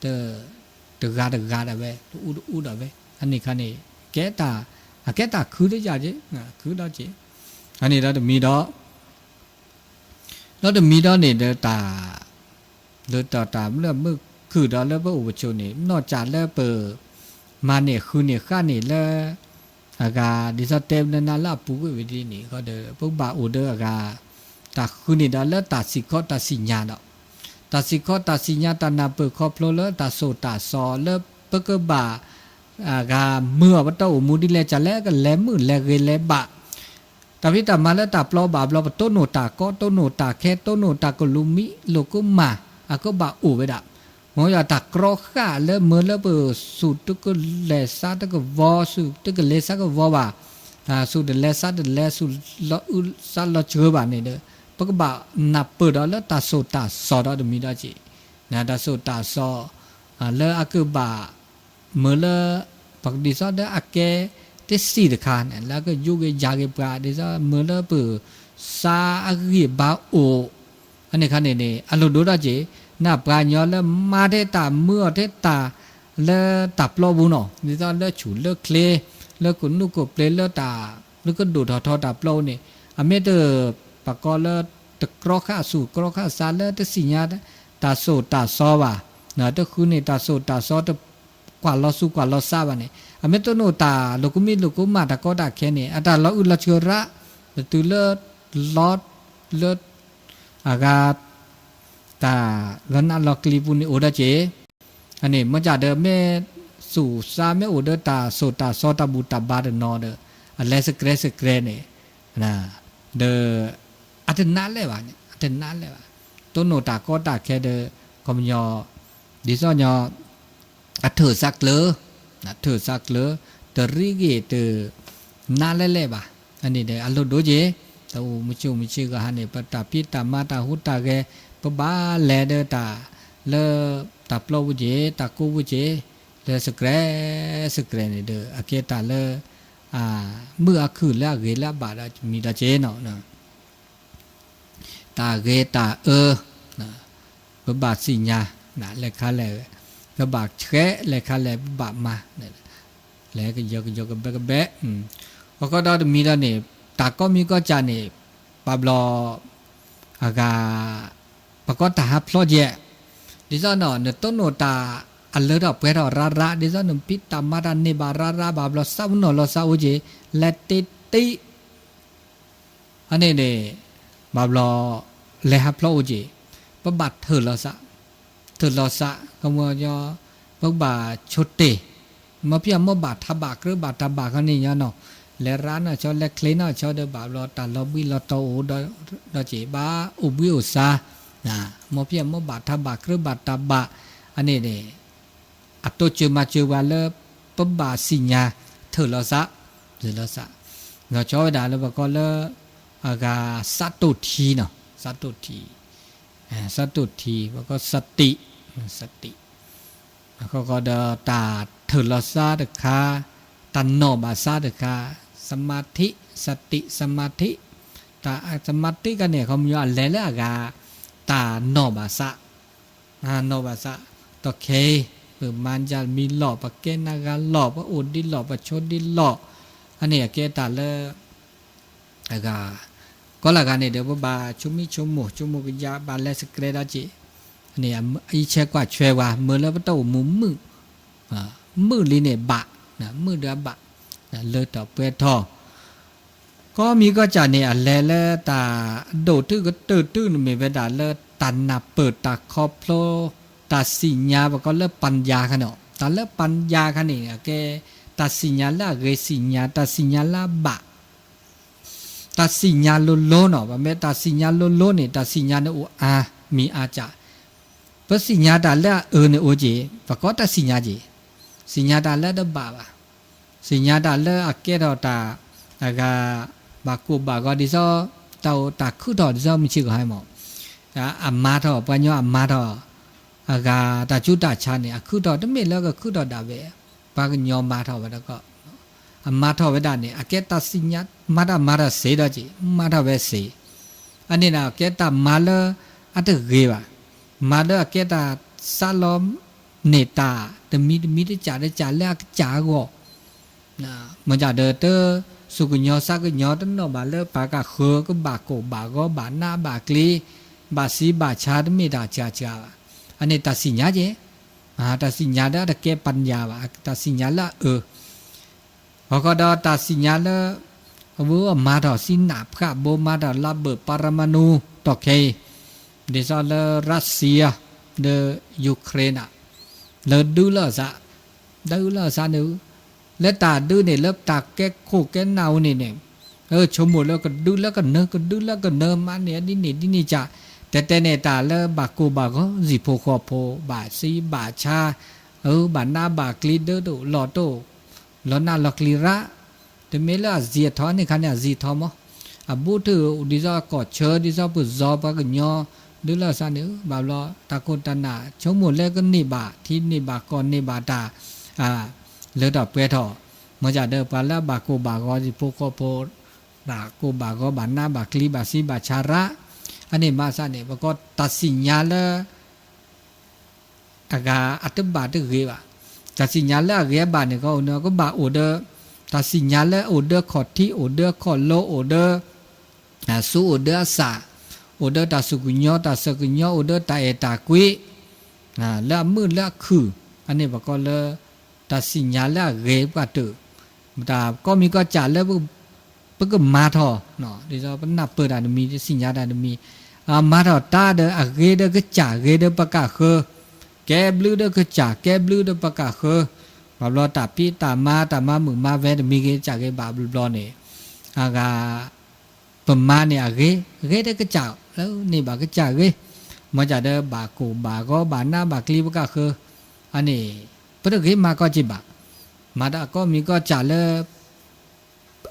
တဂၤတဂၤဒၣ်ဝဲ တအူတအူဒၣ်ဝဲ အန့ၣ်ခါန့ၣ် ကဲတၢ် အကဲတၢ်ခုတယၢ်က့, ခုဒီးက့, အန့ၣ်ဒီးတမံၤဒီး ဒီးတမံၤဒီးန့ၣ်ဒီးတၢ် လၢတၢ်တၢ်လၢမုာ်ခုၣ်ဒီးလၢပအိၣ်ပဆိးန့ၣ် နီၢ်ကၢ်လၢပ မၤန့ၢ်ဃုန့ၢ်ဃၣ်န့ၢ်လၢ အဂၤ ဒ်သိးတဲနနၢ်လၢအပူၤကွံာ်ဝဲဒ်န့ၣ်ဃီဒီး ပကဘၣ်အိၣ်ဒီးအဂၤ တၢ်ဃုန့ၢ်ဒီးလၢတၢ်စံၣ်ခီတၢ်စံၣ်ညါဒီး တၢ်စံၣ်ခီတၢ်စံၣ်ညါ တၢ်နၢ်ပၢၢ်ခီဖျိလၢတၢ်စိာ်တၢ်စီၤလၢပကဘၣ် အဂၤမုာ်အီၤပတၢ်အိၣ်မူဒ်လဲၣ် ကလဲၤမုာ်လဲၤဂ့ၤလဲၤဘၣ် တၢ်ဖံးတၢ်မၤလၢတၢ်ပျီဘၣ်ဘျီ ပတိၢ်နီၣ်တၢ်ကီ တိၢ်နီၣ်တၢ်ခဲ တိၢ်နီၣ်တၢ်ကလူးမံလိာ်ကမၣ် အကဘၣ်အိၣ်ဝဲဒၣ် မ်ယွၤတၢ်ကြီဃာ်လၢမုာ်လၢပဆူၣ်တကလဲၤဆါတကဝီၤ ဆူၣ်တကလဲၤဆါကဝီၤဘၣ် ဆူၣ်တလဲၤဆါတလဲၤ ဆူၣ်လီၤအုးဆါလီၤစှၤဘၣ်န့ၣ်ဒီး ပကဘၣ်နၢ်ပၢၢ်ဒီးလၢတၢ်စိာ်တၢ်စီၤဒီးတမံၤဒီးက့ၤ တၢ်စိာ်တၢ်စီၤ လၢအကဘၣ် မုာ်လၢ ပကဒ်သိးဒီးအကဲတစံၣ်တခါန့ၣ် လၢအကယူးက့ၤယၤက့ၤပှၤ ဒ်သိးမုာ်လၢပ စါအဂံၢ်ဘါအိၣ် အန့ၣ်ခါန့ၣ်န့ၣ် အလိၣ်ဒိၣ်ထီၣ်က့ၤ နပှၤကညီလၢမၤထဲတၢ်မုာ်အီၤထဲတၢ် လၢတၢ်ပျီပူၤနီၤ ဒ်သိးလၢဆူၣ်လၢချ့ လၢကနူးကပျ့ၤလၢတၢ် လၢကဒိၣ်ထီၣ်ထီတၢ်ပျီပူၤန့ၣ် အမ့ၢ်တ ပကိးလၢ တကြီဃာ်ဆူၣ်ကြီဃာ်စါ လၢတစံၣ်ညါ တၢ်စိာ်တၢ်စီၤဘၣ် တဃုန့ၢ်တၢ်စိာ်တၢ်စီၤ တကွၢ်လီၤဆူၣ်ကွၢ်လီၤစါဘၣ်န့ၣ် အမ့ၢ်တနီၣ်တၢ်လိာ်ကမံလိာ်ကမၣ်တၢ်ကီတၢ်ခဲန့ၣ် အတၢ်လီၤအုးလီၤဆှၢရၣ် ပတုၤလၢ လီၤ လၢ အဂၤ တၢ်လီၤနးလီၤကျံၤပူၤန့ၣ်အိၣ်ဒီးက့ၤ အန့ၣ် မ့ၢ်ကဒီးမ့ၢ်စူၣ်စါမ့ၢ်အိၣ်ဒီးတၢ်စိာ်တၢ်စီၤတၢ်ဘူၣ်တၢ်ဘါတနီၤဒီး အလဲၤစဲးစဲးန့ၣ် ဒီး အတနးလဲၣ်ဘၣ်န့ၣ် အတနးလဲၣ်ဘၣ် တိၢ်နီၣ်တၢ်ကီတၢ်ခဲဒီး ကီၢ်ပညီ ဒ်သိးညီ အထၢၣ်စးကျၢၤ အထၢၣ်စးကျၢၤ တရံးဂ့ၤတ နးလဲၣ်လဲၣ်ဘၣ် အန့ၣ်ဒီး အလိၣ်ဒိၣ်က့ၤ တၢ်အိၣ်မုာ်ဆိးမုာ်ဆ့ကဟါန့ၣ် ပတၢ်ဖံးတၢ်မၤတၢ်ဟူးတၢ်ဂဲၤ ပဘၣ်လဲၤဒီးတၢ် လၢတၢ်ပျီပူၤက့ၤ တၢ်ကိးပူၤက့ၤ လၢစဲးစဲး စဲးစဲးန့ၣ်ဒီး အကဲတၢ်လၢ မုာ်အခုၣ်လၢအဂ့ၤလၢအဘၣ်ဒီးမံၤဒီးက့ၤနီၤ တၢ်ဂ့ၤတၢ်အၢ ပဘၣ်သ့ၣ်ညါ လဲၤခါလဲၣ် ပဘၣ်ဆှဲး လဲၤခါလဲၣ် ပဘၣ်မၤ လဲၤကယီကယီကဘဲကဘဲ အခီဒီးတမံၤဒီးန့ၣ် တၢ်ကိးမံၤကိးကၢ်န့ၣ် ဘၣ်ဘျီ အဂၤ ပကိးတၢ်ဟးဖျိးကဲ ဒ်သိးနီၤ နတိၢ်နီၣ်တၢ်အလၢထီၣ်ပှဲၤထီၣ်ရၣ်ရၣ် ဒ်သိးနဖံးတၢ်မၤတၢ်န့ၢ်ဘၣ်ရၣ်ရၣ် ဘၣ်ဘျီစးပနီၣ်လီၤစးအိၣ်က့ၤ လဲၤတ့တ့ အန့ၣ်န့ၣ် ဘၣ်ဘျီ လဲၤဟးဖျိးအိၣ်က့ၤ ပဘၣ်ထၢၣ်လီၤစး ထၢၣ်လီၤစး ကမီၤညီ ပကဘၣ်ဆိတ့ၢ် မ်ဖံးအမိၢ်ဘၣ်ထးဘၣ်ကြၢးဘၣ်တၢ်ဘၣ်ခီန့ၣ်ညီနီၤ လဲၤရၣ်နီၢ်ဆီ လဲၤချ့နီၢ်ဆီဒီး ဘၣ်ဘျီတၢ်လီၤဘှံးလီၤတီၤအိၣ်ဒီးက့ၤ ဘၣ်အိၣ်ဘှံးအိၣ်စါ မ်ဖံးအမိၢ်ဘၣ်ထးဘၣ်ကြၢးဘၣ်တၢ်ဘၣ် အန့ၣ်န့ၣ် အတိစၢၤမၤစၢၤပှၤလၢ ပဘၣ်သ့ၣ်ညါ ထၢၣ်လီၤစး ထၢၣ်လီၤစး လီၤဆီဝဲဒၣ်လၢပကိးလၢ အဂၤ စးတိၢ်ထံနီၤ စးတိၢ်ထံ စးတိၢ်ထံ ပကိးစတံး စတံး အဃိဃိဒီးတၢ်ထၢၣ်လီၤစးတခါ တၢ်နီၣ်ဘၣ်စးတခါ သမၣ်ထံ စတံး သမၣ်ထံ တၢ်သမၣ်ထံခါန့ၣ် ခီပညီအလဲၤလၢအဂၤ တၢ်နီၣ်ဘၣ်စး နီၣ်ဘၣ်စး တခဲအံၤ ပမၤကမံၤလီၢ် ပကဲနဂၤလီၢ် ပအိၣ်ဒံးလီၢ် ပဆိဒံးလီၢ် အန့ၣ်အကဲတၢ်လၢ အဂၤ ကီလၢဂၤန့ၣ်ဒီး ပဘၣ်ဆိမိၣ်ဆိကမိၣ် ဆိကမိၣ်ကယၢ် ဘၣ်လဲၤစဲးစဲးဒီးက့ၤ အံၤဆဲးကွၢ်ဆွဲဝဲ မုာ်လၢပတၢ်အိၣ်မူမုာ် မုာ်လံန့ၣ်ဘၣ် မုာ်ဒီးအဘၣ် လၢထီၣ်ပှဲၤထီၣ် ကိးမံၤကိးကၢ်န့ၣ် အလဲၤလၢတၢ်ဒိၣ်တုာ်ကတၢၢ်တုာ်န့ၣ်မ့ၢ်ဝဲဒၣ်လၢတၢ်နၢ်ပၢၢ်တၢ်ခီဖျိ တၢ်သ့ၣ်ညါ ပကိးလၢပၣ်ယၤခါန့ၣ် တၢ်လၢပၣ်ယၤခါန့ၣ် အကဲ တၢ်သ့ၣ်ညါလၢအဂ့ၤသ့ၣ်ညါ တၢ်သ့ၣ်ညါလၢအဘၣ် တၢ်သ့ၣ်ညါလိၤလိၤနီၤ ပမ့ၢ်တၢ်သ့ၣ်ညါလိၤလိၤန့ၣ် တၢ်သ့ၣ်ညါန့ၣ်အိၣ်အါ မံၤအါကၢ် ပသ့ၣ်ညါတၢ်လၢအအၢန့ၣ်အိၣ်က့ၤ ပကိးတၢ်သ့ၣ်ညါက့ၤ သ့ၣ်ညါတၢ်လၢတဘၣ်ဘၣ် သ့ၣ်ညါတၢ်လၢအကဲထီၣ်တၢ် အဂၤ ဘၣ်ကိၢ်ဘၣ်ဂီၤဒ်သိး တၢ်အိၣ်တၢ်ခုၣ်ထီၣ်ဒ်သိးမုၢ်ဆ့ၣ်ကဟါမး အမၤထီၣ် ပှၤကညီအမၤထီၣ် အဂၤတၢ်ဆူးတၢ်ဆါန့ၣ် အခုၣ်ထီၣ်တမ့ၢ်လၢကခုၣ်ထီၣ်ဒၣ်ဝဲ ပှၤကညီမၤထီၣ်ဝဲတက့ၢ် အမၤထီၣ်ဝဲဒၣ်န့ၣ် အကဲတၢ်သ့ၣ်ညါ မၤတၢ်မၤတၢ်စ့ၢ်ဒီးက့ၤ မၤထီၣ်ဝဲစ့ၢ် အန့ၣ်န့ၣ် အကဲတၢ်မၤလၢအတဂ့ၤဘၣ် မၤလၢအကဲတၢ်စးလီၤန့ၢ်တၢ် တမံၤတမံၤတကးတကးလၢအကစၢ်အဂီၢ် မ့ၢ်ဒၣ်ဒီးတ စူၢ်ကညီစးကညီတနီၣ်ဘၣ်လၢပှၤကဃၢၤကဘၣ်ကိၢ်ဘၣ်ဂီၤဘၣ်နးဘၣ်ကျံၤ ဘၣ်စံးဘၣ်ဆါတမ့ၢ်တၢ်စှၤစှၤဘၣ် အန့ၣ်တၢ်သ့ၣ်ညါက့ၤ တၢ်စံၣ်ညါလၢအတကဲပညါဘၣ်, တၢ်စံၣ်ညါလၢအအၢ, ဟီခီဒီးတၢ်စံၣ်ညါလၢ အဝဲမၤထီၣ်စံနၢ်ဖျၣ်ဘိ မၤထီၣ်လါဘၢၣ် ပၤရမနူ တီၢ်ခဲအံၤ, ဒ်သိးလၢ Russia ဒီး Ukraine န့ၣ် လၢဒုးလၢအသး, ဒုးလၢအသးန့ၣ်, လၢတၢ်ဒုးန့ၣ် လၢတၢ်ကဲခိၣ်ကဲနၢ်ဝဲန့ၣ်န့ၣ်, ဆိကမိၣ်လၢကဒုးလၢကနၢၤ ကဒုးလၢကနၢၤ မၤန့ၢ်ဒ်န့ၣ်ဒ်န့ၣ်ကၢ်, တဲတဲန့ၣ် တၢ်လၢဘၣ်ကိၢ်ဘၣ်ဂီၤ ဟံၣ်ဖိဃီဖိ ဘၣ်စံဘၣ်ဆါ, ဘၣ်နးဘၣ်ကျံဒၢတအိၣ်လီၢ်တအိၣ်, လီၤနးလီၤကျံရၣ်, တမ့ၢ်လၢအစံၣ်အထီန့ၣ်ခါန့ၣ် အစံၣ်အထီမး, အဘူးထီၣ်ဒ်သိးကီၢ်ဆၢ ဒ်သိးပစီၤပှၤကညီ ဒုးလၢအသးန့ၣ် ဘၣ်ဘျီ တၢ်ခိၣ်တၢ်နၢ် ဆိကမိၣ်လၢကန့ၢ်ဘၣ် ထံန့ၢ်ဘၣ်ကီၢ်န့ၢ်ဘၣ်တၢ် လၢထီၣ်ပှဲၤထီၣ်, မ့ၢ်စ့ၢ်ဒီးပှၤလၢအဘၣ်ကိၢ်ဘၣ်ဂီၤ ဟံၣ်ဖိဃီဖိ ဘၣ်ကိၢ်ဘၣ်ဂီၤ ဘၣ်နးဘၣ်ကျံ ဘၣ်စံဘၣ်ဆါရၣ်, အန့ၣ်မၤသးန့ၣ် ပကိးတၢ်စံၣ်ညါလၢ အဂၤအတဘၣ်တဂ့ၤဘၣ်. တၢ်စံၣ်ညါလၢအဂ့ၤအဘၣ်န့ၣ် ကအိၣ်န့ၣ် ကဘၣ်အိၣ်ဒီး တၢ်စံၣ်ညါလၢအိၣ်ဒီးခီၣ်ထံး အိၣ်ဒီးခီၣ်လိ အိၣ်ဒီး စူအိၣ်ဒီးအသၣ်, အိၣ်ဒီးတၢ်စူၢ်ကညီၤ တၢ်စၢၤကညီၤ အိၣ်ဒီးတၢ်အဲၣ်တၢ်ကွံ လၢအမုာ်လၢအခုၣ်, အန့ၣ်ပကိးလၢ တၢ်စံၣ်ညါလၢအဂ့ၤပှၤတၢၢ်, တၢ်ကိးမံၤကိးစၢ်လၢ ပကမၤထီၣ်, ဒ်သိးပနၢ်ပၢၢ်တၢ်တမံၤ ပစံၣ်ညါတၢ်တမံၤ, မၤထီၣ်တၢ်ဒီးအဂ့ၤဒီးကစၢ် ဂ့ၤဒီးပကၢ်ဃၢ, ကဲဘျုးဒီးကစၢ် ကဲဘျုးဒီးပကၢ်ဃၢ, ဘၣ်ဘျီတၢ်ဖံးတၢ်မၤ တၢ်မၤမုာ်မၤဝဲတမံၤဂ့ၤ ကစၢ်ဂ့ၤဘၣ်ဘျီဘျီန့ၣ်, အဂၤ ပမၤန့ၣ်အဂ့ၤ ဂ့ၤဒီးကစၢ် လၢန့ၢ်ဘၣ်ကစၢ်ဂ့ၤ, မ့ၢ်စ့ၢ်ဒီးဘၣ်ကိၢ်ဘၣ်ဂီၤ ဘၣ်နးဘၣ်ကျံပကၢ်ဃၢ, အန့ၣ် ပတဂ့ၤမၤကီၢ်က့ၤဘၣ်, မၤတၢ်ကိးမံၤကိးစၢ်လၢ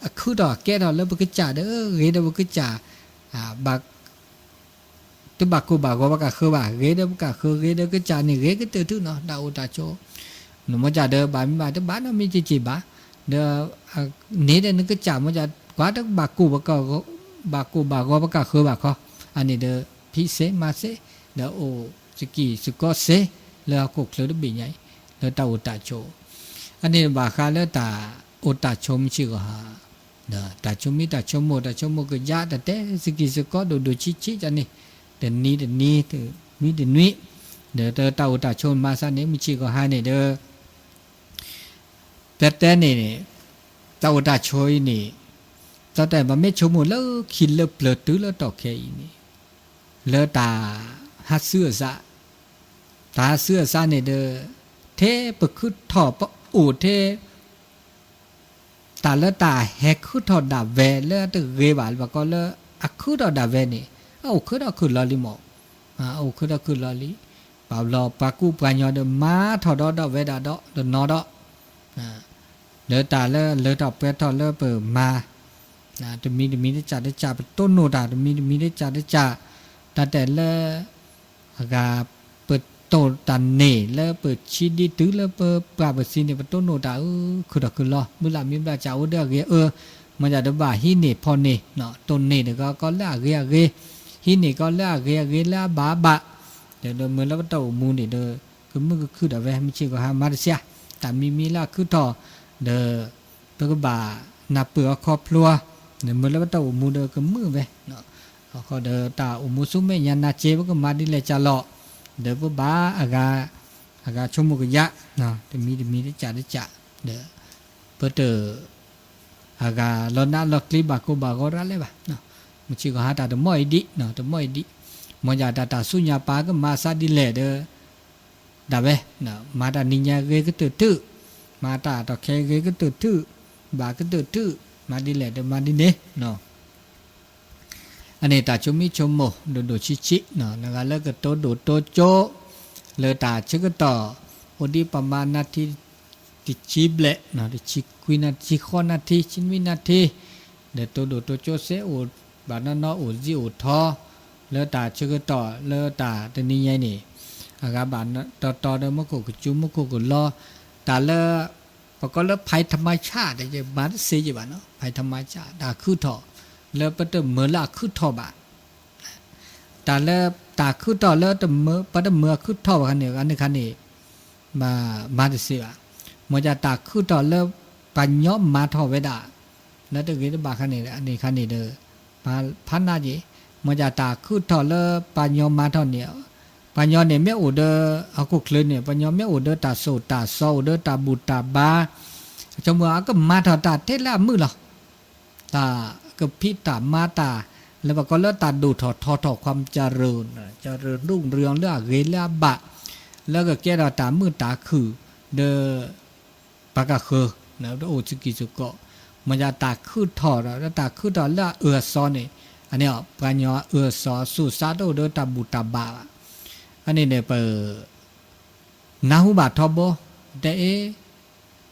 အခုၣ်ထီၣ်ကဲထီၣ်လၢပကစၢ်ဒီး ဂ့ၤဒီးပကစၢ်, တဘၣ်ကိၢ်ဘၣ်ဂီၤပကၢ်ဃၢဘၣ်, ဂ့ၤဒီးပကၢ်ဃၢ ဂ့ၤဒီးကစၢ်န့ၣ် ဂ့ၤကတၢၢ်ထူၣ်နီၤ တၢ်အိၣ်တၢ်ဆိး, မ့ၢ်စ့ၢ်ဒီးဘၣ်မ့ၢ်ဘၣ်တဘၣ်နီတမံၤက့ၤက့ၤဘၣ်, ဒီး န့ၣ်ဒီးနကစၢ် မ့ၢ်စ့ၢ် ကွၢ်တဘၣ်ကိၢ်ဘၣ်ဂီၤ ဘၣ်ကိၢ်ဘၣ်ဂီၤပကၢ်ဃၢဘၣ်ခီ, အန့ၣ်ဒီး ဖံးစ့မၤစ့, ဒီးအိၣ်စကံၢ်စကီစ့, လၢဟီၣ်ခိၣ်ချၢတဘ့ၣ်ညါအံၤ, လၢတၢ်အိၣ်တၢ်ဆိး, အန့ၣ်ဘၣ်ဃးလၢတၢ်အိၣ်တၢ်ဆိးမုၢ်ဆ့ၣ်ဂီၤဟါ, ဒီးတၢ်ဆိမိၣ်တၢ်ဆိကမိၣ် တၢ်ဆိကမိၣ်ကယၢ် တၢ်တဲစကံၢ်စကီဒိၣ်ဒိၣ်ဆံးဆံးန့ၣ်, တနံၤတနံၤ တနွံတနွံ, ဒီးတၢ်အိၣ်တၢ်ဆိးမၤသးန့ၣ် မုၢ်ဆ့ၣ်ဂီၤဟါန့ၣ်ဒီး ပတဲန့ၣ်န့ၣ်, တၢ်အိၣ်တၢ်ဆိးအံၤန့ၣ်, တၢ်တဲဘၣ်မ့ၢ်ဆိကမိၣ်လၢခံလၢပျၢၤတုၤလၢတီၢ်ခဲအံၤန့ၣ်, လၢတၢ်ဟးဆူအသး, တၢ်ဟးဆူအသးန့ၣ်ဒီး, ထဲပခုထီၣ်ပအိၣ်ထဲ တၢ်လၢတၢ်ဟဲခုထီၣ်ဒၣ်ဝဲလၢအတဂ့ၤဘၣ် ပကိးလၢ အခုထီၣ်ဒၣ်ဝဲန့ၣ်, အအိၣ်ခုထီၣ်ခုလီၤလံမး, အအိၣ်ခုထီၣ်ခုလီၤလံ, ဘၣ်ဘျီပှၤကူပှၤကညီဒီးမၤထီၣ်ဒီးဒၣ်ဝဲဒၣ်ဒီးတနီၤဒီး, လၢတၢ်လၢလၢထီၣ်ပှဲၤထီၣ်လၢပမၤ, တမံၤတမံၤတစၢ်တစၢ် ပတိၢ်နီၣ်တၢ် တမံၤတမံၤတစၢ်တစၢ်, တၢ်တဲလၢ အဂၤ ပတိၢ်တၢ်န့ၣ်လၢပဆံးဒ်တုၤလၢပပှၢ်ပသံန့ၣ် ပတိၢ်နီၣ်တၢ်အု ခုထီၣ်ခုလီၤ မုၢ်လၢ်မံဘျၢ်စၢ်အိၣ်ဒီးအဂ့ၤအၢ, မ့ၢ်ဒၣ်တဘၣ်ဟံးန့ၢ်ဖီၣ်န့ၢ်, တိၢ်န့ၢ်တကီကီလၢအဂ့ၤအဂ့ၤ, ဟံးန့ၢ်ကီလၢအဂ့ၤအဂ့ၤလၢအဘၣ်အဘၣ်, ဒီးမ့ၢ်လၢပတၢ်အိၣ်မူန့ၣ်ဒီး ကမုာ်ကခုၣ်ဒၣ်ဝဲ မုၢ်ဆ့ၣ်ဂီၤဟါမၤတစှၤ, တၢ်မံမံလၢအခုထီၣ်, ဒီး ပကဘၣ်နၢ်ပၢၢ်အခီဖျိ, ဒီးမ့ၢ်လၢပတၢ်အိၣ်မူဒီးကမုာ်ဝဲ, အဃိဒီးတၢ်အိၣ်မူဆူမဲာ်ညါနၤစ့ ပကမၤဒ်လဲၣ်ကၢ်လီၤ, ဒီးပဘၣ်အဂၤ, အဂၤဆိကမိၣ်ကယၢ်, တမံၤတမံၤတစၢ်တစၢ်, ဒီး ပတ အဂၤလီၤနးလီၤကျံဘၣ်ကိၢ်ဘၣ်ဂီၤရၣ်လဲၣ်ဘၣ်, မုၢ်ဆ့ၣ်ဂီၤဟါတၢ်တမီၢ်အံၤဒံး, တမီၢ်အံၤဒံး, မ့ၢ်ဒၣ်တၢ်တၢ်ဆူညါပၢ်ကမၤသးဒ်လဲၣ်ဒီး ဒၣ်ဝဲ, မၤတၢ်နံၤညါဂ့ၤကတၢၢ်ထူၣ်, မၤတၢ်တီၢ်ခဲဂ့ၤကတၢၢ်ထူၣ်, ဘၣ်ကတၢၢ်ထူၣ်, မၤဒ်လဲၣ်ဒီးမၤဒ်န့ၣ်, အန့ၣ်တၢ်ဆိမိၣ်ဆိကမိၣ် ဒိၣ်ဒိၣ်ဆံးဆံး, နဂၤလၢကတိၤဒိၣ်တိၤကၠိ, လၢတၢ်ဆၢကတီၢ်, အိၣ်ဒံးပမၤနၢ်ထံ တဆံဘျဲၣ်, တဆံခွံနၢ် တဆံဃိးနၢ်ထံ ဆံနွံနၢ်ထံ, ဒီးတိၤဒိၣ်တိၤကၠိစ့အိၣ်, ဘၣ်နီၢ်နီၢ်အိၣ်စံၣ်အိၣ်ထီ, လၢတၢ်ဆၢကတီၢ်လၢတၢ်တနံၤညါအံၤန့ၣ်, အဂၤဘၣ်တီတီဒီးမူခိၣ်ကစူၤမူခိၣ်ကလီ, တၢ်လၢ ပကိးလၢ ภัยธรรมชาติ မၤတသ့ယဘၣ်နီၤ ภัยธรรมชาติ တၢ်ခုထီၣ်, လၢပတမၢလၢအခုထီၣ်ဘၣ် တၢ်လၢတၢ်ခုထီၣ်လၢ ပတမၢအခုထီၣ်ဘၣ်ခါန့ၣ် အန့ၣ်ခါန့ၣ် မၤတသ့ဘၣ်. မ့ၢ်ဒၣ်တၢ်ခုထီၣ်လၢပှၤညီမၤထီၣ်ဝဲဒၣ် လၢတဂ့ၤတဘၣ်ခါန့ၣ် အန့ၣ်ခါန့ၣ်ဒီး ဖးနးက့ၤ, မ့ၢ်ဒၣ်တၢ်ခုထီၣ်လၢပှၤညီမၤထီၣ်န့ၣ် ပှၤညီန့ၣ်မ့ၢ်အိၣ်ဒီး ဟီၣ်ခိၣ်ချၢန့ၣ် ပှၤညီမ့ၢ်အိၣ်ဒီးတၢ်စိၢ်တၢ်စီ အိၣ်ဒီးတၢ်ဘူၣ်တၢ်ဘါ, အဆိကမိၣ်အကမၤထီၣ်တၢ်ထဲလၢအမုာ်လီၤ. တၢ်ကဖံးတၢ်မၤတၢ် လၢပကိးလၢတၢ်ဒိၣ်ထီၣ်ထီထီၣ် ความเจริญ เจริญรุ่งเรือง လၢအဂ့ၤလၢအဘၣ် လၢကကဲထီၣ်တၢ်မုာ်တၢ်ခုၣ် ဒီး ပှၤကဃၢၤ တအိၣ်ဆူၣ်ကံၢ်ဆူၣ်ကီၢ်, မ့ၢ်ယတၢ်ခုၣ်ထီၣ်ဒီး တၢ်ခုၣ်ထီၣ်လၢအအၢအစီန့ၣ် အန့ၣ် ပှၤညီအအၢအစီ အစိၢ်အစးတအိၣ်ဒီးတၢ်ဘူၣ်တၢ်ဘါဘၣ်. အန့ၣ်န့ၣ် ပ နၢ်ဟူဘၣ်ထီဘိ တဲအ့ၣ်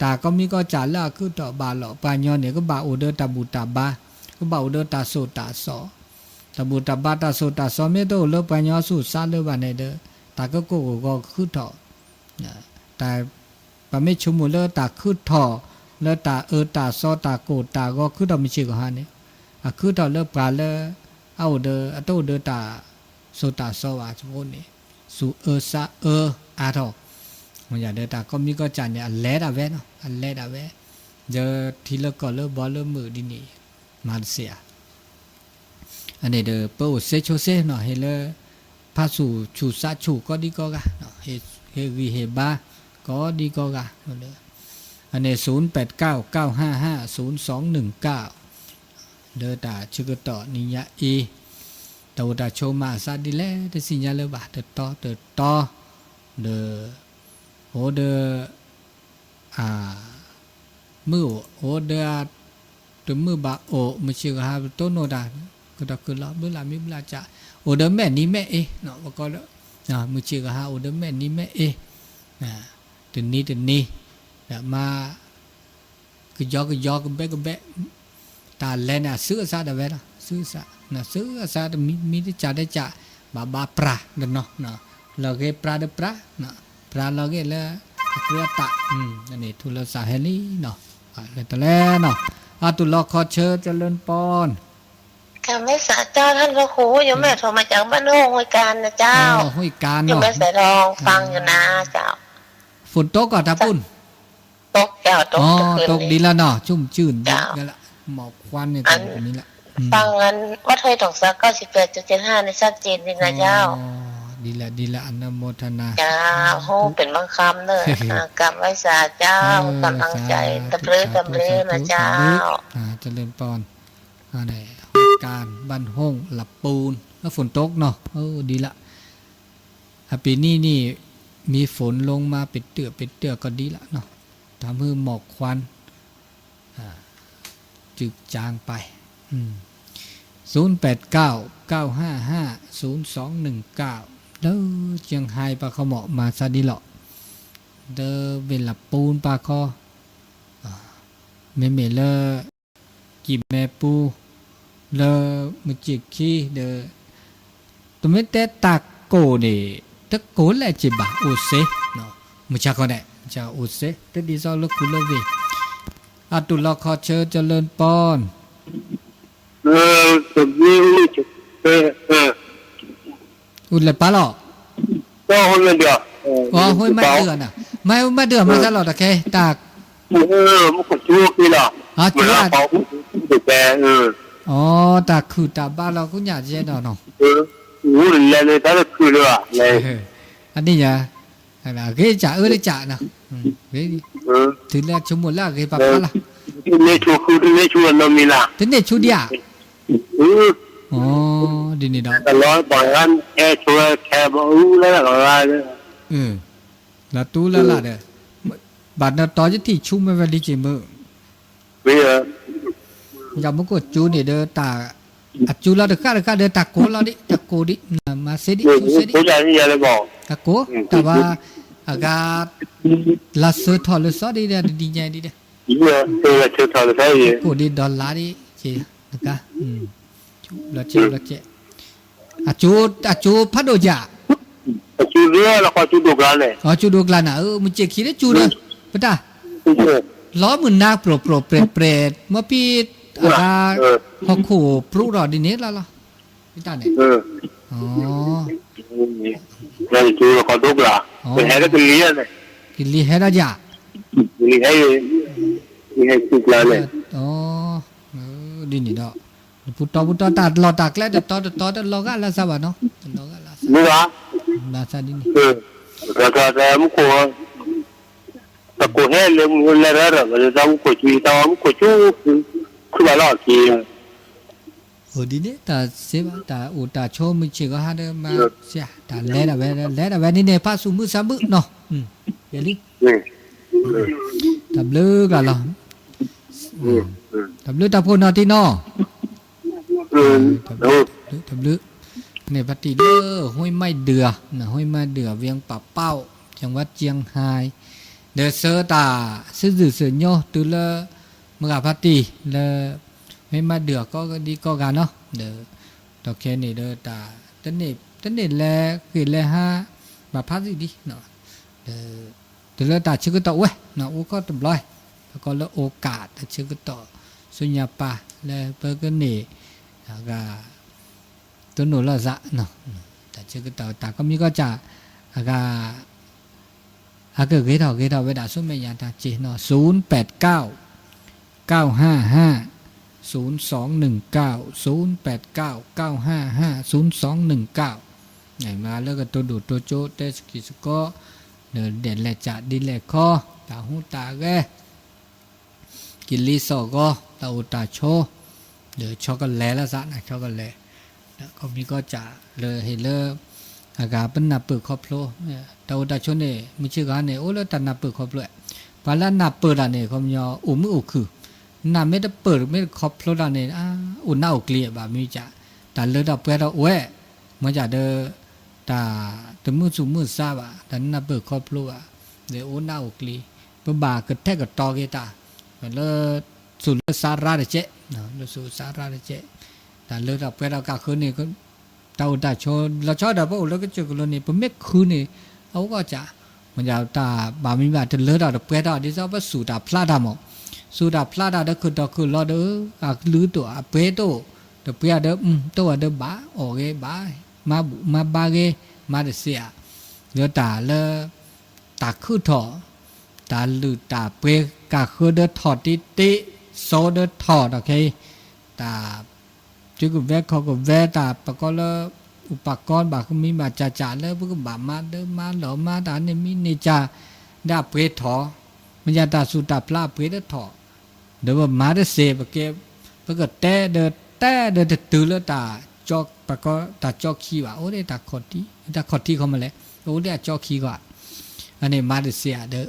တၢ်ကိးမံၤကိးစၢ်လၢအခုၣ်ထီၣ်ဘၣ်လီၤ ပှၤညီန့ၣ် ကဘၣ်အိၣ်ဒီးတၢ်ဘူၣ်တၢ်ဘါ, ကဘၣ်အိၣ်ဒီးတၢ်စိၢ်တၢ်စီ, တၢ်ဘူၣ်တၢ်ဘါတၢ်စိၢ်တၢ်စီမ့ၢ်တအိၣ်လၢပှၤညီစိၢ်စးလၢၤဘၣ်န့ၣ်ဒီး တၢ်ကကိၢ်ကဂီၤကခုၣ်ထီၣ် တၢ် ပမ့ၢ်ဆိကမိၣ်လၢတၢ်ခုၣ်ထီၣ် လၢတၢ်အၢတၢ်စီတၢ်ကိၢ်တၢ်ဂီၤခုၣ်ထီၣ်မုၢ်ဆ့ၣ်ကဟါန့ၣ် အခုၣ်ထီၣ်လၢပှၤလၢ အအိၣ်ဒီး အတအိၣ်ဒီးတၢ်စိၢ်တၢ်စီဘၣ်အဃိန့ၣ် စိၢ်အၢစးအၢအါထီၣ် မ့ၢ်ယၤဒီးတၢ်ကိးမံၤကိးစၢ်န့ၣ် အလဲၤဒၣ်ဝဲနီၤ အလဲၤဒၣ်ဝဲ ဒီးထံလၢကီၢ်လၢဘီလၢမုၢ်ဒ်န့ၣ် မၤတစ့ၢ်ဧါ အန့ၣ်ဒီး ပအိၣ်စ့ဆိစ့နီၤ ဟ့ၣ်လၢ ဖးဆူၣ်ဆူၣ်စးဆူၣ်ကိးဒံကိးဂၤ, ဟ့ၣ်ဂံၢ်ဟ့ၣ်ဘါ ကိးဒံကိးဂၤ, အန့ၣ် ศูนย์แปดเก้า เก้าห้าห้า ศูนย์สองหนึ่งเก้า လၢတၢ်ဆၢကတီၢ်နံၤညါအံၤ တၢ်အိၣ်တၢ်ဆိးမၤအသးဒ်လဲၣ် တသ့ၣ်ညါလၢၤဘၣ် တတီတတီ ဒီး အိၣ်ဒီး အ မုၢ်အိၣ် အိၣ်ဒီး တမုာ်ဘၣ်အိၣ် မုၢ်ဆ့ၣ်ကဟါပတိၢ်နီၣ်တၢ် ကတီၢ်ခုၣ်လီၤ ဘျုးလၢ်မံဘျုးလၢ်ကၢ် အိၣ်ဒီးမဲာ်နံၤမဲာ်အ့ ပကိးလၢ မုၢ်ဆ့ၣ်ကဟါအိၣ်ဒီးမဲာ်နံၤမဲာ်အ့ တနံၤတနံၤ ဒီးမၤ ကယီကယီကဘဲကဘဲ တၢ်လဲၤန့ၣ် အစုအစးဒၣ်ဝဲလီၤ စုအစး နစုအစးတမံၤမံၤတကၢ်တကၢ် ဘၣ်ဘၣ်ပြၤတနီၤ လီၤဂ့ၤပြၤဒီးပြၤ ပြၤလီၤဂ့ၤလၢ အကြၢးအတၢ် န့ၣ်ထူလၢစးဟဲလံနီၤ လၢတလဲနီၤ အတူၢ်လီၤခီဆၢ เจริญพร กราบไหว้สาเจ้าท่านพระครู โยมแม่โทรมาจากบ้านโฮงห้วยกาญนะเจ้า ห้วยกาญ โยมแม่สายทองฟังอยู่นะเจ้า ฝนตกก่อนตาปุ้น ตกเจ้า ตก อ๋อ ตกคืนนี้ ตกดีแล้วเนาะ ชุ่มชื่น เจ้า ดีแล้วละ หมอกควันเนี่ย อัน ตกแบบนี้ละ อืม ฟังอันวัดห้วยถงสา เก้าสิบแปดจุดเจ็ดห้า นี่ชัดเจนดีนะเจ้า อ๋อ ดีละ ดีละ อนุโมทนา เจ้า โอ้ เป็นบางคำเนอะ อ่ากราบไหว้สาเจ้า เออ กำลังใจ สาธุ ตำเรือ สาธุ ตำเรือนะ สาธุ เจ้า สาธุ อ่า เจริญพร อ่า เนี่ย การบ้านห้องหลับปูน แล้วฝนตกเนาะ เออ ดีละ အပီနံၣ်န့ၣ် มีฝนลงมาเป็นเตื้อเป็นเตื้อก็ดีละเนาะ ทำให้หมอกควัน อ่า จืดจางไป อืม ศูนย์แปดเก้า เก้าห้าห้า ศูนย์สองหนึ่งเก้า လၢကၠၢၣ်ဟဲပာ်ခီမီၣ်မၤသးဒ်လီၤ ဒီးဝ့ၢ်လၢပူၤပာ်ခီ မ့မ့ၢ်လၢ ကံၢ်မဲပူၤ လၢမုၢ်စ့ၢ်ခံဒီး တမ့ၢ်တဲတၢ်ကိၢ်န့ၣ် တကိၢ်လဲၣ်က့ၤဘၣ် အိၣ်စ့ မုၢ်ဆါခီန့ၣ် မုၢ်ဆါအိၣ်စ့ တဒ်သိးလၢခူလၢဝ့ၢ် အတူၢ်လီၤခီဆၢ เจริญพร เออ ตะเบียนนี่จะเป็น เออ အိၣ်လဲၤပာ်လီၤ တော့ ဟိုးမ့ၢ်ဒုး အီၤ ဟိးမ့ၢ်ဒုးအီၤနၤ မ့ၢ်ဟိးမ့ၢ်ဒုးအီၤ မၤစၢ်လီၤတၢ်ခဲ တၢ် မ့ၢ်ကစူက့လီၤ အီၤ ကစူ မ့ၢ်လီၤ ပှၤဟူးကဲ အီၤ တၢ်ခုၣ်တၢ်ဘါလီၤ ကူညၣ်ယဲနီၤနီၤ ဟူးလဲၤန့ၣ် တၢ်တခုၣ်လၢၤဘၣ် လဲၤ အန့ၣ်ညါ အဂ့ၤကၢ်အၢတကၢ်နီၤ ဂ့ၤ တုၤလၢဆိကမိၣ်လၢအဂ့ၤပာ်ဖျါလီၤ တန့ၢ်ဆူဃု တန့ၢ်ဆူအနီၢ်မံၤလၢ် တန့ၢ်ဆူဒံးဧါ အ ဒ်န့ၣ်ဒီး တလီၤပှၤဂၤ အဲၣ်ဆိဝဲခဲ ဘၣ်အူလၢလၢ်လီၤဂၤ လီၤတူၢ်လၢ်လၢ်ဒီး ဘၣ်နတီၤယထံၣ်ဆူမ့ၢ်ဝဲလံက့ၤမုၢ် မ့ၢ် ယမူကအိၣ်ကၠူန့ၣ်ဒီး တၢ် အကၠူလီၤတဃၣ်တဃၣ်ဒီး တၢ်ကိးလီၤဒံး တၢ်ကိးဒံး မၤစ့ဒံး ဆူစ့ဒံး တၢ်ဘၣ် အဂၤ လၢဆၢထီၣ်လၢစီဒံးဒီး တဒ်ညါဒံးဒီး ကိးဒံးဒီလါဒံး က့ၤတကါ ဘျီကဲ ဘျီကဲ အကၠိ အကၠိဖးဒိၣ်ယၤ အကၠိဒိၣ်ကျါန့ၣ် အမုၢ်စ့ၢ်ခံလၢကၠိဒီး ပတၢ် လီမုၢ်နၤပြိၢ်ပြိၢ်ပြဲၤပြဲၤ မ့ၢ်ပံ အဂၤ ဟီၣ်ခိၣ်ပြူးထီၣ်ဒ်န့ၣ်လီၤလီၤ ပတၢ်န့ၣ် ကၠိဒိၣ်ကျါ ကလံၤဟဲဒၣ်ယၤ ကလံၤဟဲ ကလံၤဟဲကၠိကျါန့ၣ် ဒ်န့ၣ်ဒီး ပူၤတီပူၤတီ တၢ်လီၢ်တၢ်ကျဲတတီတတီ တလီၤဂာ်လၢသးဘၣ်နီၤ တလီၤဂာ်လၢသး မ့ၢ်ဘၣ် ဘၣ်ဆၣ်ဒ်န့ၣ် တၢ်မူခိၣ် တကိးဟဲလၢမူလၢရၢ်ရၢ် တၢ်မူခိၣ်ဆူ တၢ်မူခိၣ်ဆူ ခုဘၣ်လီၢ်ခံ အိၣ်ဒ်န့ၣ် တၢ်စ့ဘၣ် တၢ်အိၣ်တၢ်ဆိးမုၢ်ဆ့ၣ်ဂီၤဟါဒီးမၤစ့ တၢ်လဲၤဒၣ်ဝဲ လဲၤဒၣ်ဝဲန့ၣ်န့ၣ် ဖးဆူၣ်မုၢ်ဆါမုၢ်နီၤ ယဲလံ တၢ်ဘျုးကျါလီၤ တၢ်ဘျုးတၢ်ဖှိၣ်နီၤတံၢ်နီၤ တၢ်ဘျုး တၢ်ဘျုး န့ၣ်ဖါတံၢ်လၢ ห้วยไม้เดือ นะ ห้วยไม้เดือ เวียงป่าเป้า จังหวัดเชียงราย ဒီးဆၢတၢ် စံးစုစံးညိ တုၤလၢ မုၢ်ဂၤဖါတံၢ်လၢ ห้วยไม้เดือ ကိးဒံကိးဂၤနီၤ ဒီး ဒီးခဲန့ၣ်ဒီးတၢ် တန့ၢ်လဲၤဃ့ၢ်လဲၤဟါ ဘၣ်ဖးသံၣ်ဒံ ဒီး တုၤလၢတၢ်ဆၢကတီၢ်ဝဲ အိၣ်ခိးတဘျီ ပကိးလၢ โอกาส တၢ်ဆၢကတီၢ် ဆူညါပၢ်လၢပကန့ၢ် အဂၤ တိၢ်နီၣ်လိာ်သး တၢ်ဆၢကတီၢ် တၢ်ကိးမံၤကိးစၢ် အဂၤ အကဂ့ၤထီၣ်ဂ့ၤထီၣ်ဝဲဒၣ်ဆူမဲာ်ညါတၢ်စ့နီၤ ศูนย์แปดเก้า เก้าห้าห้า ศูนย์สองหนึ่งเก้า ศูนย์แปดเก้า เก้าห้าห้า ศูนย์สองหนึ่งเก้า မ့ၢ်လၢကတိၤဒိၣ်တိၤကၠိတဲစကံၢ်စကီ ဒီးဒဲးလဲၤစးဒ်လဲၣ်ခီ တၢ်ဟူးတၢ်ဂဲၤ ကလံၤစိးဂီၤ တၢ်အိၣ်တၢ်ဆိး ဒီးဆီကလဲၤလၢသးန့ၣ် ဆီကလဲၤ ကိးမံၤကိးစၢ်လၢဟ့ၣ်လၢ အဂၤပနၢ်ပၢၢ်ခီဖျိ တၢ်အိၣ်တၢ်ဆိးန့ၣ် မုၢ်ဆ့ၣ်ဂီၤန့ၣ် အိၣ်လၢတၢ်နၢ်ပၢၢ်ခီဖျိ ပှၤလၢအနၢ်ပၢၢ်တၢ်န့ၣ် ခီပညီ အိၣ်မုာ်အိၣ်ခုၣ် နၢ်မ့ၢ်တပၢၢ်မ့ၢ်တခီဖျိတၢ်န့ၣ် အိၣ်နၢ်အိၣ်ကျံၤဘၣ်မ့ၢ်စၢ် တၢ်လၢတၢ်ပှဲၤထီၣ်အိၣ်ဝဲ မ့ၢ်စၢ်ဒီး တၢ်တမုာ်သူၣ်မုာ်သးဘၣ် တၢ်နၢ်ပၢၢ်ခီဖျိဘၣ် ဒီးအိၣ်နၢ်အိၣ်ကျံၤ ပဘၣ်ကထဲကတီၤက့ၤတၢ် လၢ သူၣ်လၢသးရၣ်တကဲး လၢသူၣ်သးရၣ်တကဲး တၢ်လၢတၢ်ပှဲၤထီၣ်ကးဃုန့ၣ် တၢ်အိၣ်တၢ်ဆိး လီၤဆီဒီးပအိၣ်လၢကစၢၢ်ကလိန့ၣ် ပမ့ၢ်ခုန့ၣ် အအိၣ်ကီၢ်စၢ် မ့ၢ်တၢ်ဘၣ်မံၤဘၣ်တလၢတၢ်တပှဲၤထီၣ် ဒ်သိးပသူၣ်တၢ်ဖျးတၢ်မး သူၣ်တၢ်ဖျးတၢ်ဒီးခုၣ်တီၢ်ခုၣ်လီၤဒီး အကလုၢ်တအိၣ်အပှဲၤတအိၣ် တပှဲၤဒီး တအိၣ်ဒီးဘၣ်အီၣ်ဂ့ၤဘၣ် မၤဘူၣ်မၤဘါဂ့ၤ မၤတစ့ဧါ ဒီးတၢ်လၢ တၢ်ခုၣ်ထီၣ် တၢ်လုၢ်တၢ်ပှ့ၤကးဃုဒီးထီၣ်တ့တ့ စိဒီးထီၣ်ဒီးခဲအံၤ တၢ် ကၠူကဝဲခီၣ်ကဝဲ တၢ်ပကိးလၢ ဥပကီဘၣ်ကမံၤဘၣ်စၢ်စၢ်လၢပကဘၣ်မၤဒၢမၤလီၤမၤတၢ်န့ၣ်မံၤန့ၢ်စၢ် ဒီးအပှ့ၤထီၣ် မ့ၢ်ယတၢ်သူၣ်တၢ်ဖျးအပှ့ၤတထီၣ် ဒီးပမၤတစ့ ပကဲ ပကတဲဒီးတဲဒီးတတုၤလၢတၢ် ပကိးတၢ်ကၠီခံဘၣ် အိၣ်ဒ်တၢ်ခီၣ်ထံး တၢ်ခီၣ်ထံးခီမလဲၣ် အိၣ်ဒ်အကၠီခံဂီၢ် အန့ၣ်မၤတစ့ဧါဒီး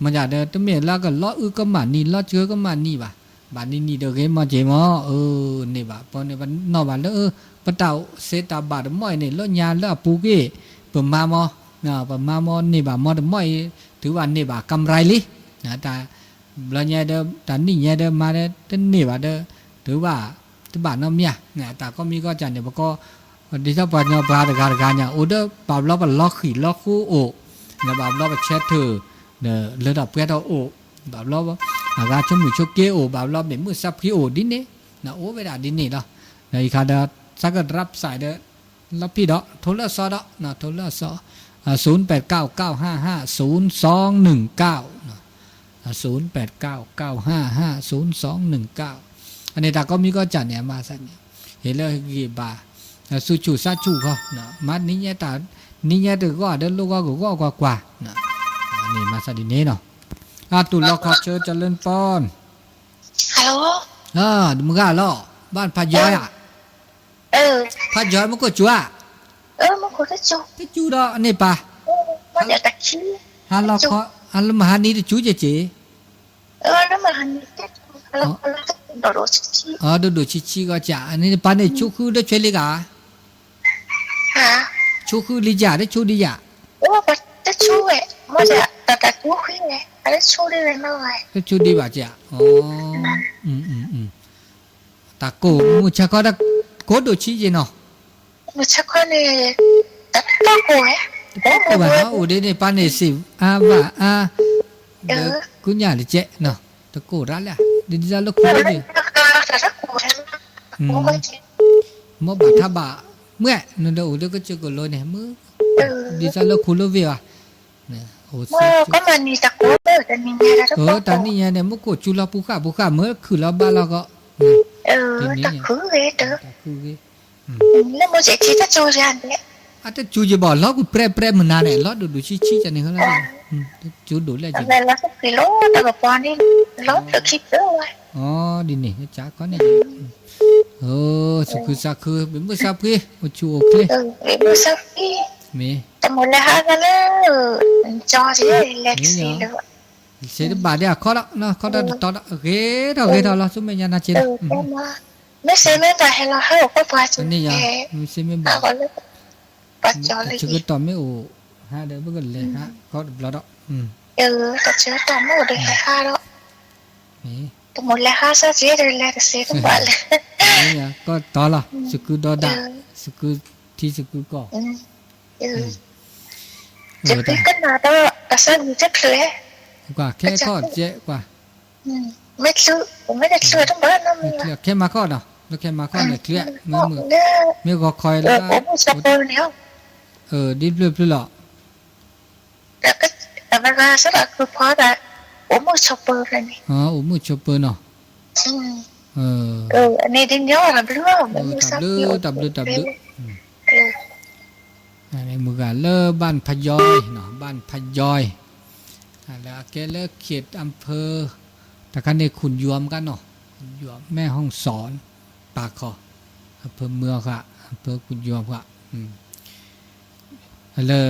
မ့ၢ်ဒီးတမ့ၢ်လၢကလီၤအုကမၣ်နံၤ လီၤစှၤကမၣ်နံၤဘၣ်, ဘၣ်နံၤနံၤဒီးဂ့ၤမီၢ်က့ၤမီၢ်, အၢ န့ၣ်ဘၣ် ပီန့ၣ်ပနီၣ်ဘၣ်လၢ ပတၢ်စ့တၢ်ဘၣ်တမီၢ်အံၤန့ၣ် လၢညါလၢအပူၤကွံာ် ပမၤမီၢ်, ပမၤမီၢ်န့ၢ်ဘၣ်မီၢ်တမီၢ်အံၤ တုၤဘၣ်န့ၢ်ဘၣ်ကမ်ရၢလံ, တၢ်ဘျီညါဒီး တၢ်နံၣ်ညါဒီးမၤဒီး တန့ၢ်ဘၣ်ဒီး တုၤဘၣ် တဘၣ်နီတမံၤဧါ, တၢ်ကိးမံၤကိးကၢ်န့ၣ် ပကိး ဒ်သိးပှၤကညီပှၤတဂၤတဂၤညါ အိၣ်ဒီးဘၣ်ဘျီပလီၤဃံၣ်လီၤဃူအိၣ်, ဒီးဘၣ်ဘျီပဆၢထၢၣ် ဒီးလၢတၢ်ပှဲၤထီၣ်အိၣ်, ဘၣ်ဘျီ အဂၤဆိကမိၣ်ဆိက့အိၣ် ဘၣ်ဘျီမ့ၢ်မုၢ်စၢ်ဖှံအိၣ်ဒ်န့ၣ်, အိၣ်ဝဲဒၣ်ဒ်န့ၣ်လီၤ. ဒီးအံၤခါဒီး သးကဒြးပစၢ်ဒီး လီၤဖံးဒီး ထိလၢအစီဒီး ထိလၢအစီ, ศูนย์แปดเก้า เก้าห้าห้า ศูนย์สองหนึ่งเก้า ศูนย์แปดเก้า เก้าห้าห้า ศูนย์สองหนึ่งเก้า အန့ၣ်တၢ်ကိးမံၤကိးကၢ်န့ၣ် အမၤသးန့ၣ် ဟ့ၣ်လၢဂံၢ်ဘါ သူၣ်ဆူၣ်သးဆူၣ်ဃီ, မၤနံၤညါတၢ် နံၤညါတဂီၢ်ဒီးလိၣ်ဂီၢ်ကဂီၢ်ကွၢ်ကွၢ်, န့ၣ်မၤသးဒ်န့ၣ်နီၤ. အတူၢ်လီၤခီဆၢ เจริญพร ဟဲလီၤ မုၢ်ဂၤလီၤ ဘၣ်ဖးယွၤဧါ ဖးယွၤမ့ၢ်ကိၣ်စူၤဧါ, တစူၤဒီးန့ၣ်ပၢ်, ဟါလီၤခီ ဟါလၢမဟါနံၤတစူၤက့ၤက့ၤ, ဒိၣ်ဒိၣ်ဆံးဆံးဂီၢ်ကၢ်, အန့ၣ်ပၢ်န့ၣ် ဆိဃုတဆွဲလံဂၤ, ဆိဃုလံကၢ် တဆိဒံးယၤ, တဆိဒံးဘၣ်ကၢ်, တၢ်ကိၢ်မုၢ်ဆါခီဒီး ကိၢ်ဒိၣ်ဆံးက့ၤနီၤ, မုၢ်ဆါခီန့ၣ် တကိၢ်ဘၣ်နီၤ အိၣ်ဒ်န့ၣ် ပၢ်န့ၣ်စံးအါဘၣ်အါ, ဒီးကူညၣ်တကဲးနီၤ တကိၢ်ရၣ်လၢ ဒ်ဒ်သိးလၢခူလၢန့ၣ်, မ်ဘၣ်ထါဘၣ် မွဲၣ် နဒီးအိၣ်ဒီးကစၢၢ်ကလိန့ၣ် မ့ၢ် ဒ်သိးလၢခူလၢဝ့ၢ်ဘၣ်, အိၣ် တၢ်နံၣ်ညါန့ၣ် မ့ၢ်ကိၣ်စူၤလီၤပူၤဃၣ်ပူၤဃၣ် မ့ၢ်ခုၣ်လီၤဘါလီၤကီး, တၢ်ခုဂ့ၤ, တၢ်ခုဂ့ၤ, လၢမိၢ်စဲးထံတကၠိယၤန့ၣ်, အတစူၤယဘၣ် လီၤကွံာ်ပြဲပြဲမုၢ်နၤန့ၣ် လီၤဒိၣ်ဒိၣ်ဆံးဆံးကန့ၣ်ဃီလီၤ, တစူၤဒိၣ်လဲၣ်က့ၤ, လီၤတကပီန့ၣ်, လီၤဖျၢၣ်ခံဖျၢၣ်ဝဲ, အီ ဒ်န့ၣ် ကကန့ၣ်, အိ သူၣ်ခုသးခု ဘ့ၣ်မုၢ်သးဖှံ အိၣ်ဆူၣ်အိၣ်ချ့, ဘ့ၣ်မုၢ်သးဖှံ, မ့ၢ်, တမူၤလဲၤဟးဂၤလၢ, ကၠီ လဲၤကသ့လၢ စ့တဘၣ်ဒ်အခီလီၤ, ခီတၢ်တတီၤလီၤ, ဂ့ၤထီၣ်ဂ့ၤထီၣ်လီၤ ဆူမဲာ်ညါနၤစ့လီၤ, မ့ၢ်စ့မ့ၢ်ဘၣ်ဟဲလီၤဟဲအိၣ်ကွၢ်ပှၤစ့, မ့ၢ်စ့မ့ၢ်ဘၣ်, တၢ်ဆၢကတီၢ်မ့ၢ်အိၣ်, ဟးဒီးပကလဲၤဟးခီတဘျီဒီး, တၢ်ဆၢကတီၢ်မ့ၢ်အိၣ်ဒီးဟဲဟးဒီး, တမူၤလဲၤဟးစ့ဒီးလဲၤတစ့တဘၣ်လဲၣ်, ကီတတီၤလီၤ သကုၤဒီဒၣ်, သကုၤထံသကုၤကီၢ် ယပံကနၣ်ဒီး တၢ်ဆၢဂ့ၤတချုးဧါ, ကွၢ်ခဲခီၣ်ကဲကွၢ်, မ့ၢ်ချုး, မ့ၢ်တချုးတဘၣ်နီၤ, ခဲမၤခီၣ်နီၤ, လၢခဲမၤခီၣ်န့ၣ်ချုး, မ့ၢ်ဂီၤခီလၢ, ဒ်ဖျၢၣ်ဖျၢၣ်လီၤ, အဝဲဂၤစးဒၣ်ကုဖီဒၣ်, အိၣ်မုာ်ဆိးပၢၤဖဲန့ၣ်, အိၣ်မုာ်ဆိးပၢၤနီၤ, န့ၣ်ဒ်ညီတၢ်ဘျုး, တၢ်ဘျုး, တၢ်ဘျုး, တၢ်ဘျုး, မုၢ်ဂၤလၢ บ้านพะยอย, บ้านพะยอย, လၢအကဲလၢ เขตอำเภอ, တၢ်ခါန့ၣ် ขุนยวม ကါနီၤ, ขุนยวม แม่ฮ่องสอน, ปากคอ, อำเภอเมืองဃၣ်, อำเภอขุนยวมဃၣ်, လၢ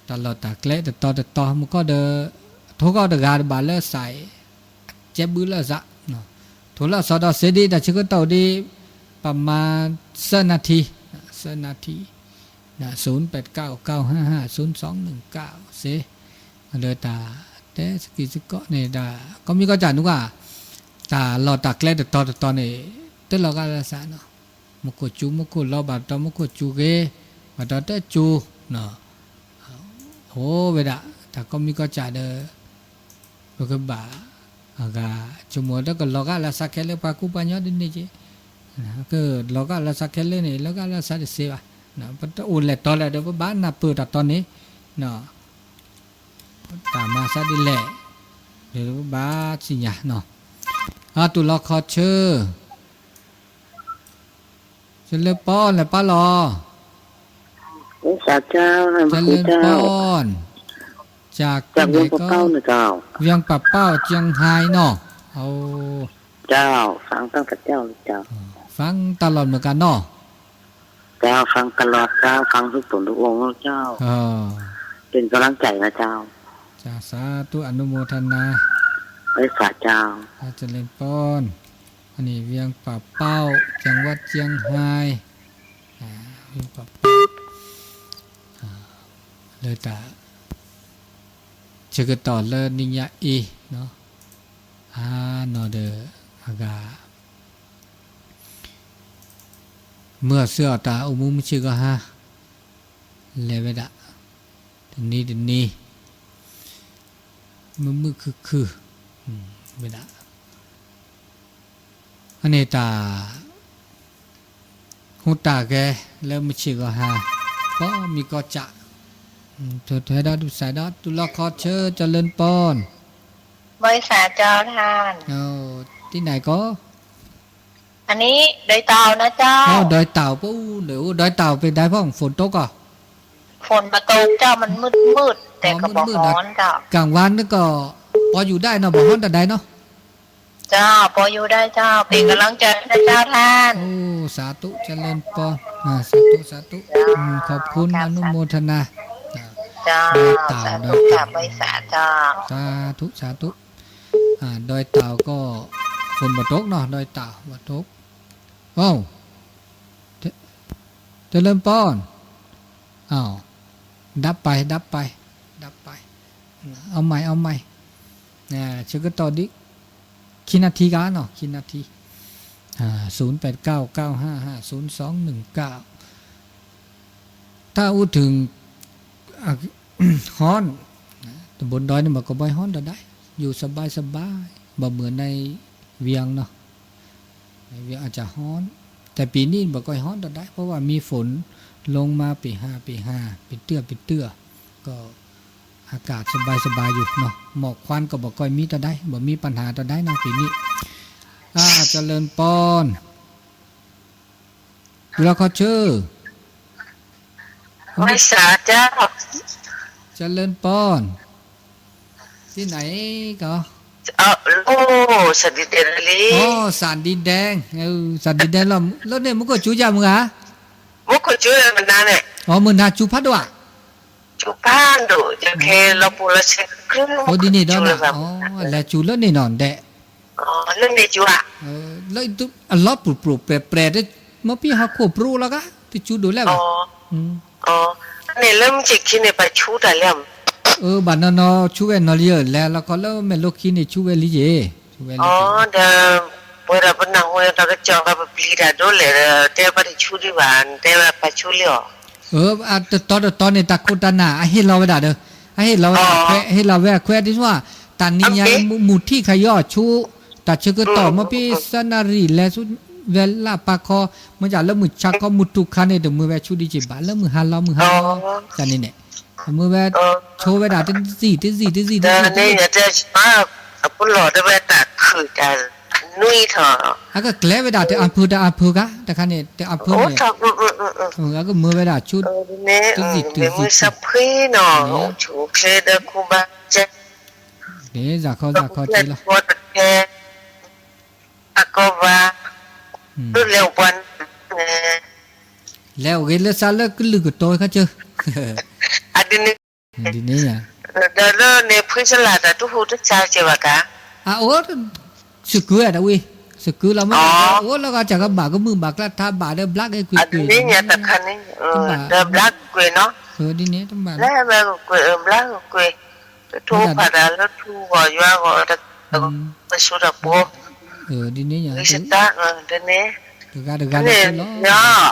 တၢ်လီၢ်တၢ်ကျဲတတီၤတတီၤ မုၢ်ကီၢ်ဒီး ထိၣ်ကီၢ်တဂၤတဘၣ်လၢစး, ကဲဘုလၢအစး, ထိၣ်လၢအစီဒီးစ့ဒ် တၢ်ဆၢကတီၢ်ဒ် ประมาณ သၢနၣ်ထံ, သၢနၣ်ထံ, ศูนย์แปดเก้าเก้าห้าห้าศูนย์สองหนึ่งเก้า စ့, လၢတၢ်တဲစကံးစကီးန့ၣ် တၢ်ကီမံၤကီၢ်စဲၣ်နုာ်ကွၢ်, တၢ်လီၢ်တၢ်ကျဲတတီၤတတီၤန့ၣ် တလီၤဂာ်လၢစးနီၤ, မူခိၣ်စူၤမူခိၣ်လီၤဘၣ်တတီၤ မူခိၣ်စူၤဂ့ၤ, ဘၣ်တတီၤတစူၤ, အိၣ်ဝဲဒၣ် တၢ်ကီမံၤကီၢ်စဲၣ်ဒီး ပကဘၣ် အဂၤ ဆိကမိၣ်ဒီးကလီၤဂာ်လၢစးခဲလၢပှၤကူပှၤကညီဒ်န့ၣ်က့, ကလီၤဂာ်လၢစးခဲလၢန့ၣ် လီၤဂာ်လၢစးတစ့ဘၣ်, ပတအိၣ်လဲၤတီၤလဲၣ်ဒီး ပဘၣ်နၢ်ပၢၢ်တၢ်တီန့ၣ်, တၢ်မၤစးဒ်လဲၣ်, ဒီးပဘၣ်သ့ၣ်ညါနီၤ, အတူၢ်လီၤခီဆၢ เจริญพร လဲၤပၢ်လီၤ, เจริญพร จากที่ไหนก็ เวียงป่าเป้า เจียงไฮ้เนาะ, ฟังตลอดเหมือนกันเนาะ, ฟังตลอดเจ้า ฟังทุกฝนทุกองค์เจ้า, เป็นกำลังใจนะเจ้า, สาธุอนุโมทนา ไหว้สาเจ้า เจริญพร อันนี้เวียงป่าเป้า จังหวัดเจียงไฮ้ อ่า เวียงป่าเป้า อ่า လၢတၢ် ဆၢကတီၢ်လၢနံၤညါအံၤနီၤ, အါနီၤဒီး အဂၤ မုၢ်အီၣ်ဆၢအီၣ်တၢ်အိၣ်မူမုၢ်ဆ့ၣ်ဂီၤဟါ လဲၤဝဲဒၣ် တနံၤတနံၤ မုာ်မုာ်ခုၣ်ခုၣ် ဝဲဒၣ် အန့ၣ်တၢ် ဟူးတၢ်ဂဲၤလၢမုၢ်ဆ့ၣ်ဂီၤဟါ ကီမံၤကီၢ်စဲၣ် ထွဲဒီးဒုးစဲဒီး တူၢ်လီၤခီဆၢ เจริญพร ไหว้สาเจ้าท่าน တံၤနၤကီး อันนี้ดอยเต่านะเจ้า อ๋อ ดอยเต่า ปู้ เดี๋ยว ดอยเต่าเป็นไงพ่อง ฝนตกก่อ ฝนมาตกเจ้า มันมืดๆ แต่ก็บ่ฮ้อนเจ้า กลางวันนี่ก็พออยู่ได้เนาะ บ่ฮ้อนแต่ใดเนาะ เจ้า พออยู่ได้เจ้า เป็นกำลังใจให้นะเจ้าท่าน โอ้ สาธุ เจริญพร อ่า สาธุ สาธุ เจ้า อืม ขอบคุณ เจ้า อนุโมทนา เจ้า ดอยเต่า สาธุ ดอยเต่า เจ้า ไหว้สาเจ้า สาธุ สาธุ อ่า ดอยเต่าก็ ฝนบ่ตกเนาะ ดอยเต่า บ่ตก อ้าว เจ- เจริญพร อ้าว ดับไป ดับไป ดับไป เอาใหม่ เอาใหม่ อ่า ဆၢကတီၢ်ဒ် ခံနၣ်ထံကါနီၤ ခံနၣ်ထံ อ่า ศูนย์แปดเก้าเก้าห้าห้าศูนย์สองหนึ่งเก้า ถ้าพูดถึง อ่ะ ฮ้อน นะ แต่บนดอยนี่มันก็ไม่ฮ้อนเท่าใด อยู่สบายๆ บ่เหมือนในเวียงเนาะ ในเวียงอาจจะฮ้อน แต่ปีนี้บ่ค่อยฮ้อนเท่าใด เพราะว่ามีฝนลงมาปีห้าปีห้า เป็นเตื้อเป็นเตื้อ ก็อากาศสบายๆ อยู่เนาะ หมอกควันก็บ่ค่อยมีเท่าใด บ่มีปัญหาเท่าใดเนาะปีนี้ อ่า เจริญพร อยู่แล้วขอชื่อ เจริญพรเจ้า ဝဲစးတၢ် เจริญปอน ที่ไหนก็ โอ้ สาดินแดง เออ สาดินแดง လီၤ လၢန့ၣ် မူခိၣ်စူၤယၤမုၢ်ဧါ မူခိၣ်စူၤမနၤန့ၣ် အိ မုၢ်နၤစူၤဖးဒိၣ်ဧါ စူၤဖးဒိၣ် ယခဲလီၤပူၤလီၤဆဲး အိ ဒ်န့ၣ်ဒီး အိ လဲၤစူၤလၢန့ၣ်နီၤဒဲး လၢန့ၣ်စူၤဧါ လၢအလီၢ်ပူၤပြိးပြဲးပြဲး မ့ၢ်ပဟီၣ်ခိၣ်ပြိးလီၤကါ တစူၤဒိၣ်လဲၣ်ဘၣ် န့ၣ်လၢမုၢ်ဆ့ၣ်ခံန့ၣ် ပဆူတၢ်လဲၣ် အၢ ဘၣ်နီၢ်နီၢ်ဆူဝဲနီၢ်လံဧၢ လဲၤလီၤခီလၢမဲာ်လိခံန့ၣ် ဆူဝဲလံက့ၤ ဆူဝဲလံက့ၤ ဒီး ပဝဲဒၣ်ပနၢ်ဟူန့ၣ် တၢ်ကစီၣ်ဘၣ်ပပျံၤတၢ်ဒိၣ်လဲၣ်ဒီး တဲဘၣ်တဆူဒံးဘၣ် တဲဘၣ်ပဆူလံအီၤ အၢ တတီတတီန့ၣ် တၢ်ခိၣ်တၢ်နၢ် အဟ့ၣ်လီၤဝဲဒၣ်ဒီး အဟ့ၣ်လီၤဝဲဒၣ်အခွဲး အဟ့ၣ်လီၤဝဲအခွဲး ဒ်သိး တၢ်နံၤညါ မုၢ်ထံၣ်ခါယီၤဆူ တၢ်ဆၢကတီၢ် မ့ၢ်ပ့ၤစနၣ်ရံၣ်လဲၤဆူ ဝဲလၢပၢ်ခီ မ့ၢ်ဒ်လၢမုၢ်ဆါခီ မုၢ်တူၢ်ခါန့ၣ် တမ့ၢ်ဝဲဆူဒံးက့ၤဘၣ် လၢမုၢ်ဟါလီၤမုၢ်ဟါလီၤ တၢ်န့ၣ်န့ၣ် အမ့ၢ်ဝဲ ဆိဝဲဒၣ်တစံၣ်တစံၣ်တစံၣ်တစံၣ် အပူၤလီၢ်တဝဲတၢ်ခုၣ်တၢ်နွံထီၣ် အကကျဲဝဲဒၣ်တအဖုတအဖုကါ တခါန့ၣ် တအဖုန့ၣ် အကမ့ၢ်ဝဲဒၣ်ဆူ တစံၣ်တစံၣ် မုၢ်ဆါဖှံနီၤ အိၣ်ဆူၣ်အိၣ်ချ့ဒီးခူဘၣ်ကဲ န့ၣ် စးခီစးခီက့ၤလီၤ တခဲ အကီဘၣ် လၢလဲၤအိၣ်ပှၤန့ၣ် လဲၤအိၣ်ဂ့ၤလၢစးလၢကလုာ်ကတိၤခါကၢ အဒ်န့ၣ် ဒ်န့ၣ် ဒီးလၢန့ၣ်ဖှံစလၢ်တၢ်တူၢ်ဟူးတၢ်ဆါကဲဘၣ်ကါ အအိၣ် စကုၤတဝံၤ စကုၤလီၤမ့ၢ် အိၣ်လီၤဂၤစၢ်ကဘၣ်ကမုာ်ဘၣ်ကျါထါဘၣ်ဒီးဘျါက့ၤကွ့ၢ်ကွ့ၢ် အဒ်န့ၣ်ညါတခါန့ၣ် ဒီးဘျါက့ၤကွ့ၢ်နီၤ ဒ်န့ၣ်တမ့ၢ် ဘျါက့ၤကွ့ၢ် ဘျါက့ၤကွ့ၢ် တထူဖးတၢ်လၢထူဂီၤယွၤဂီၤ တၢ်ကစီၣ်တၢ်ပှိၤ ဒ်န့ၣ်ညါ ဒ်န့ၣ် တဂၤတဂၤန့ၣ်လီၤ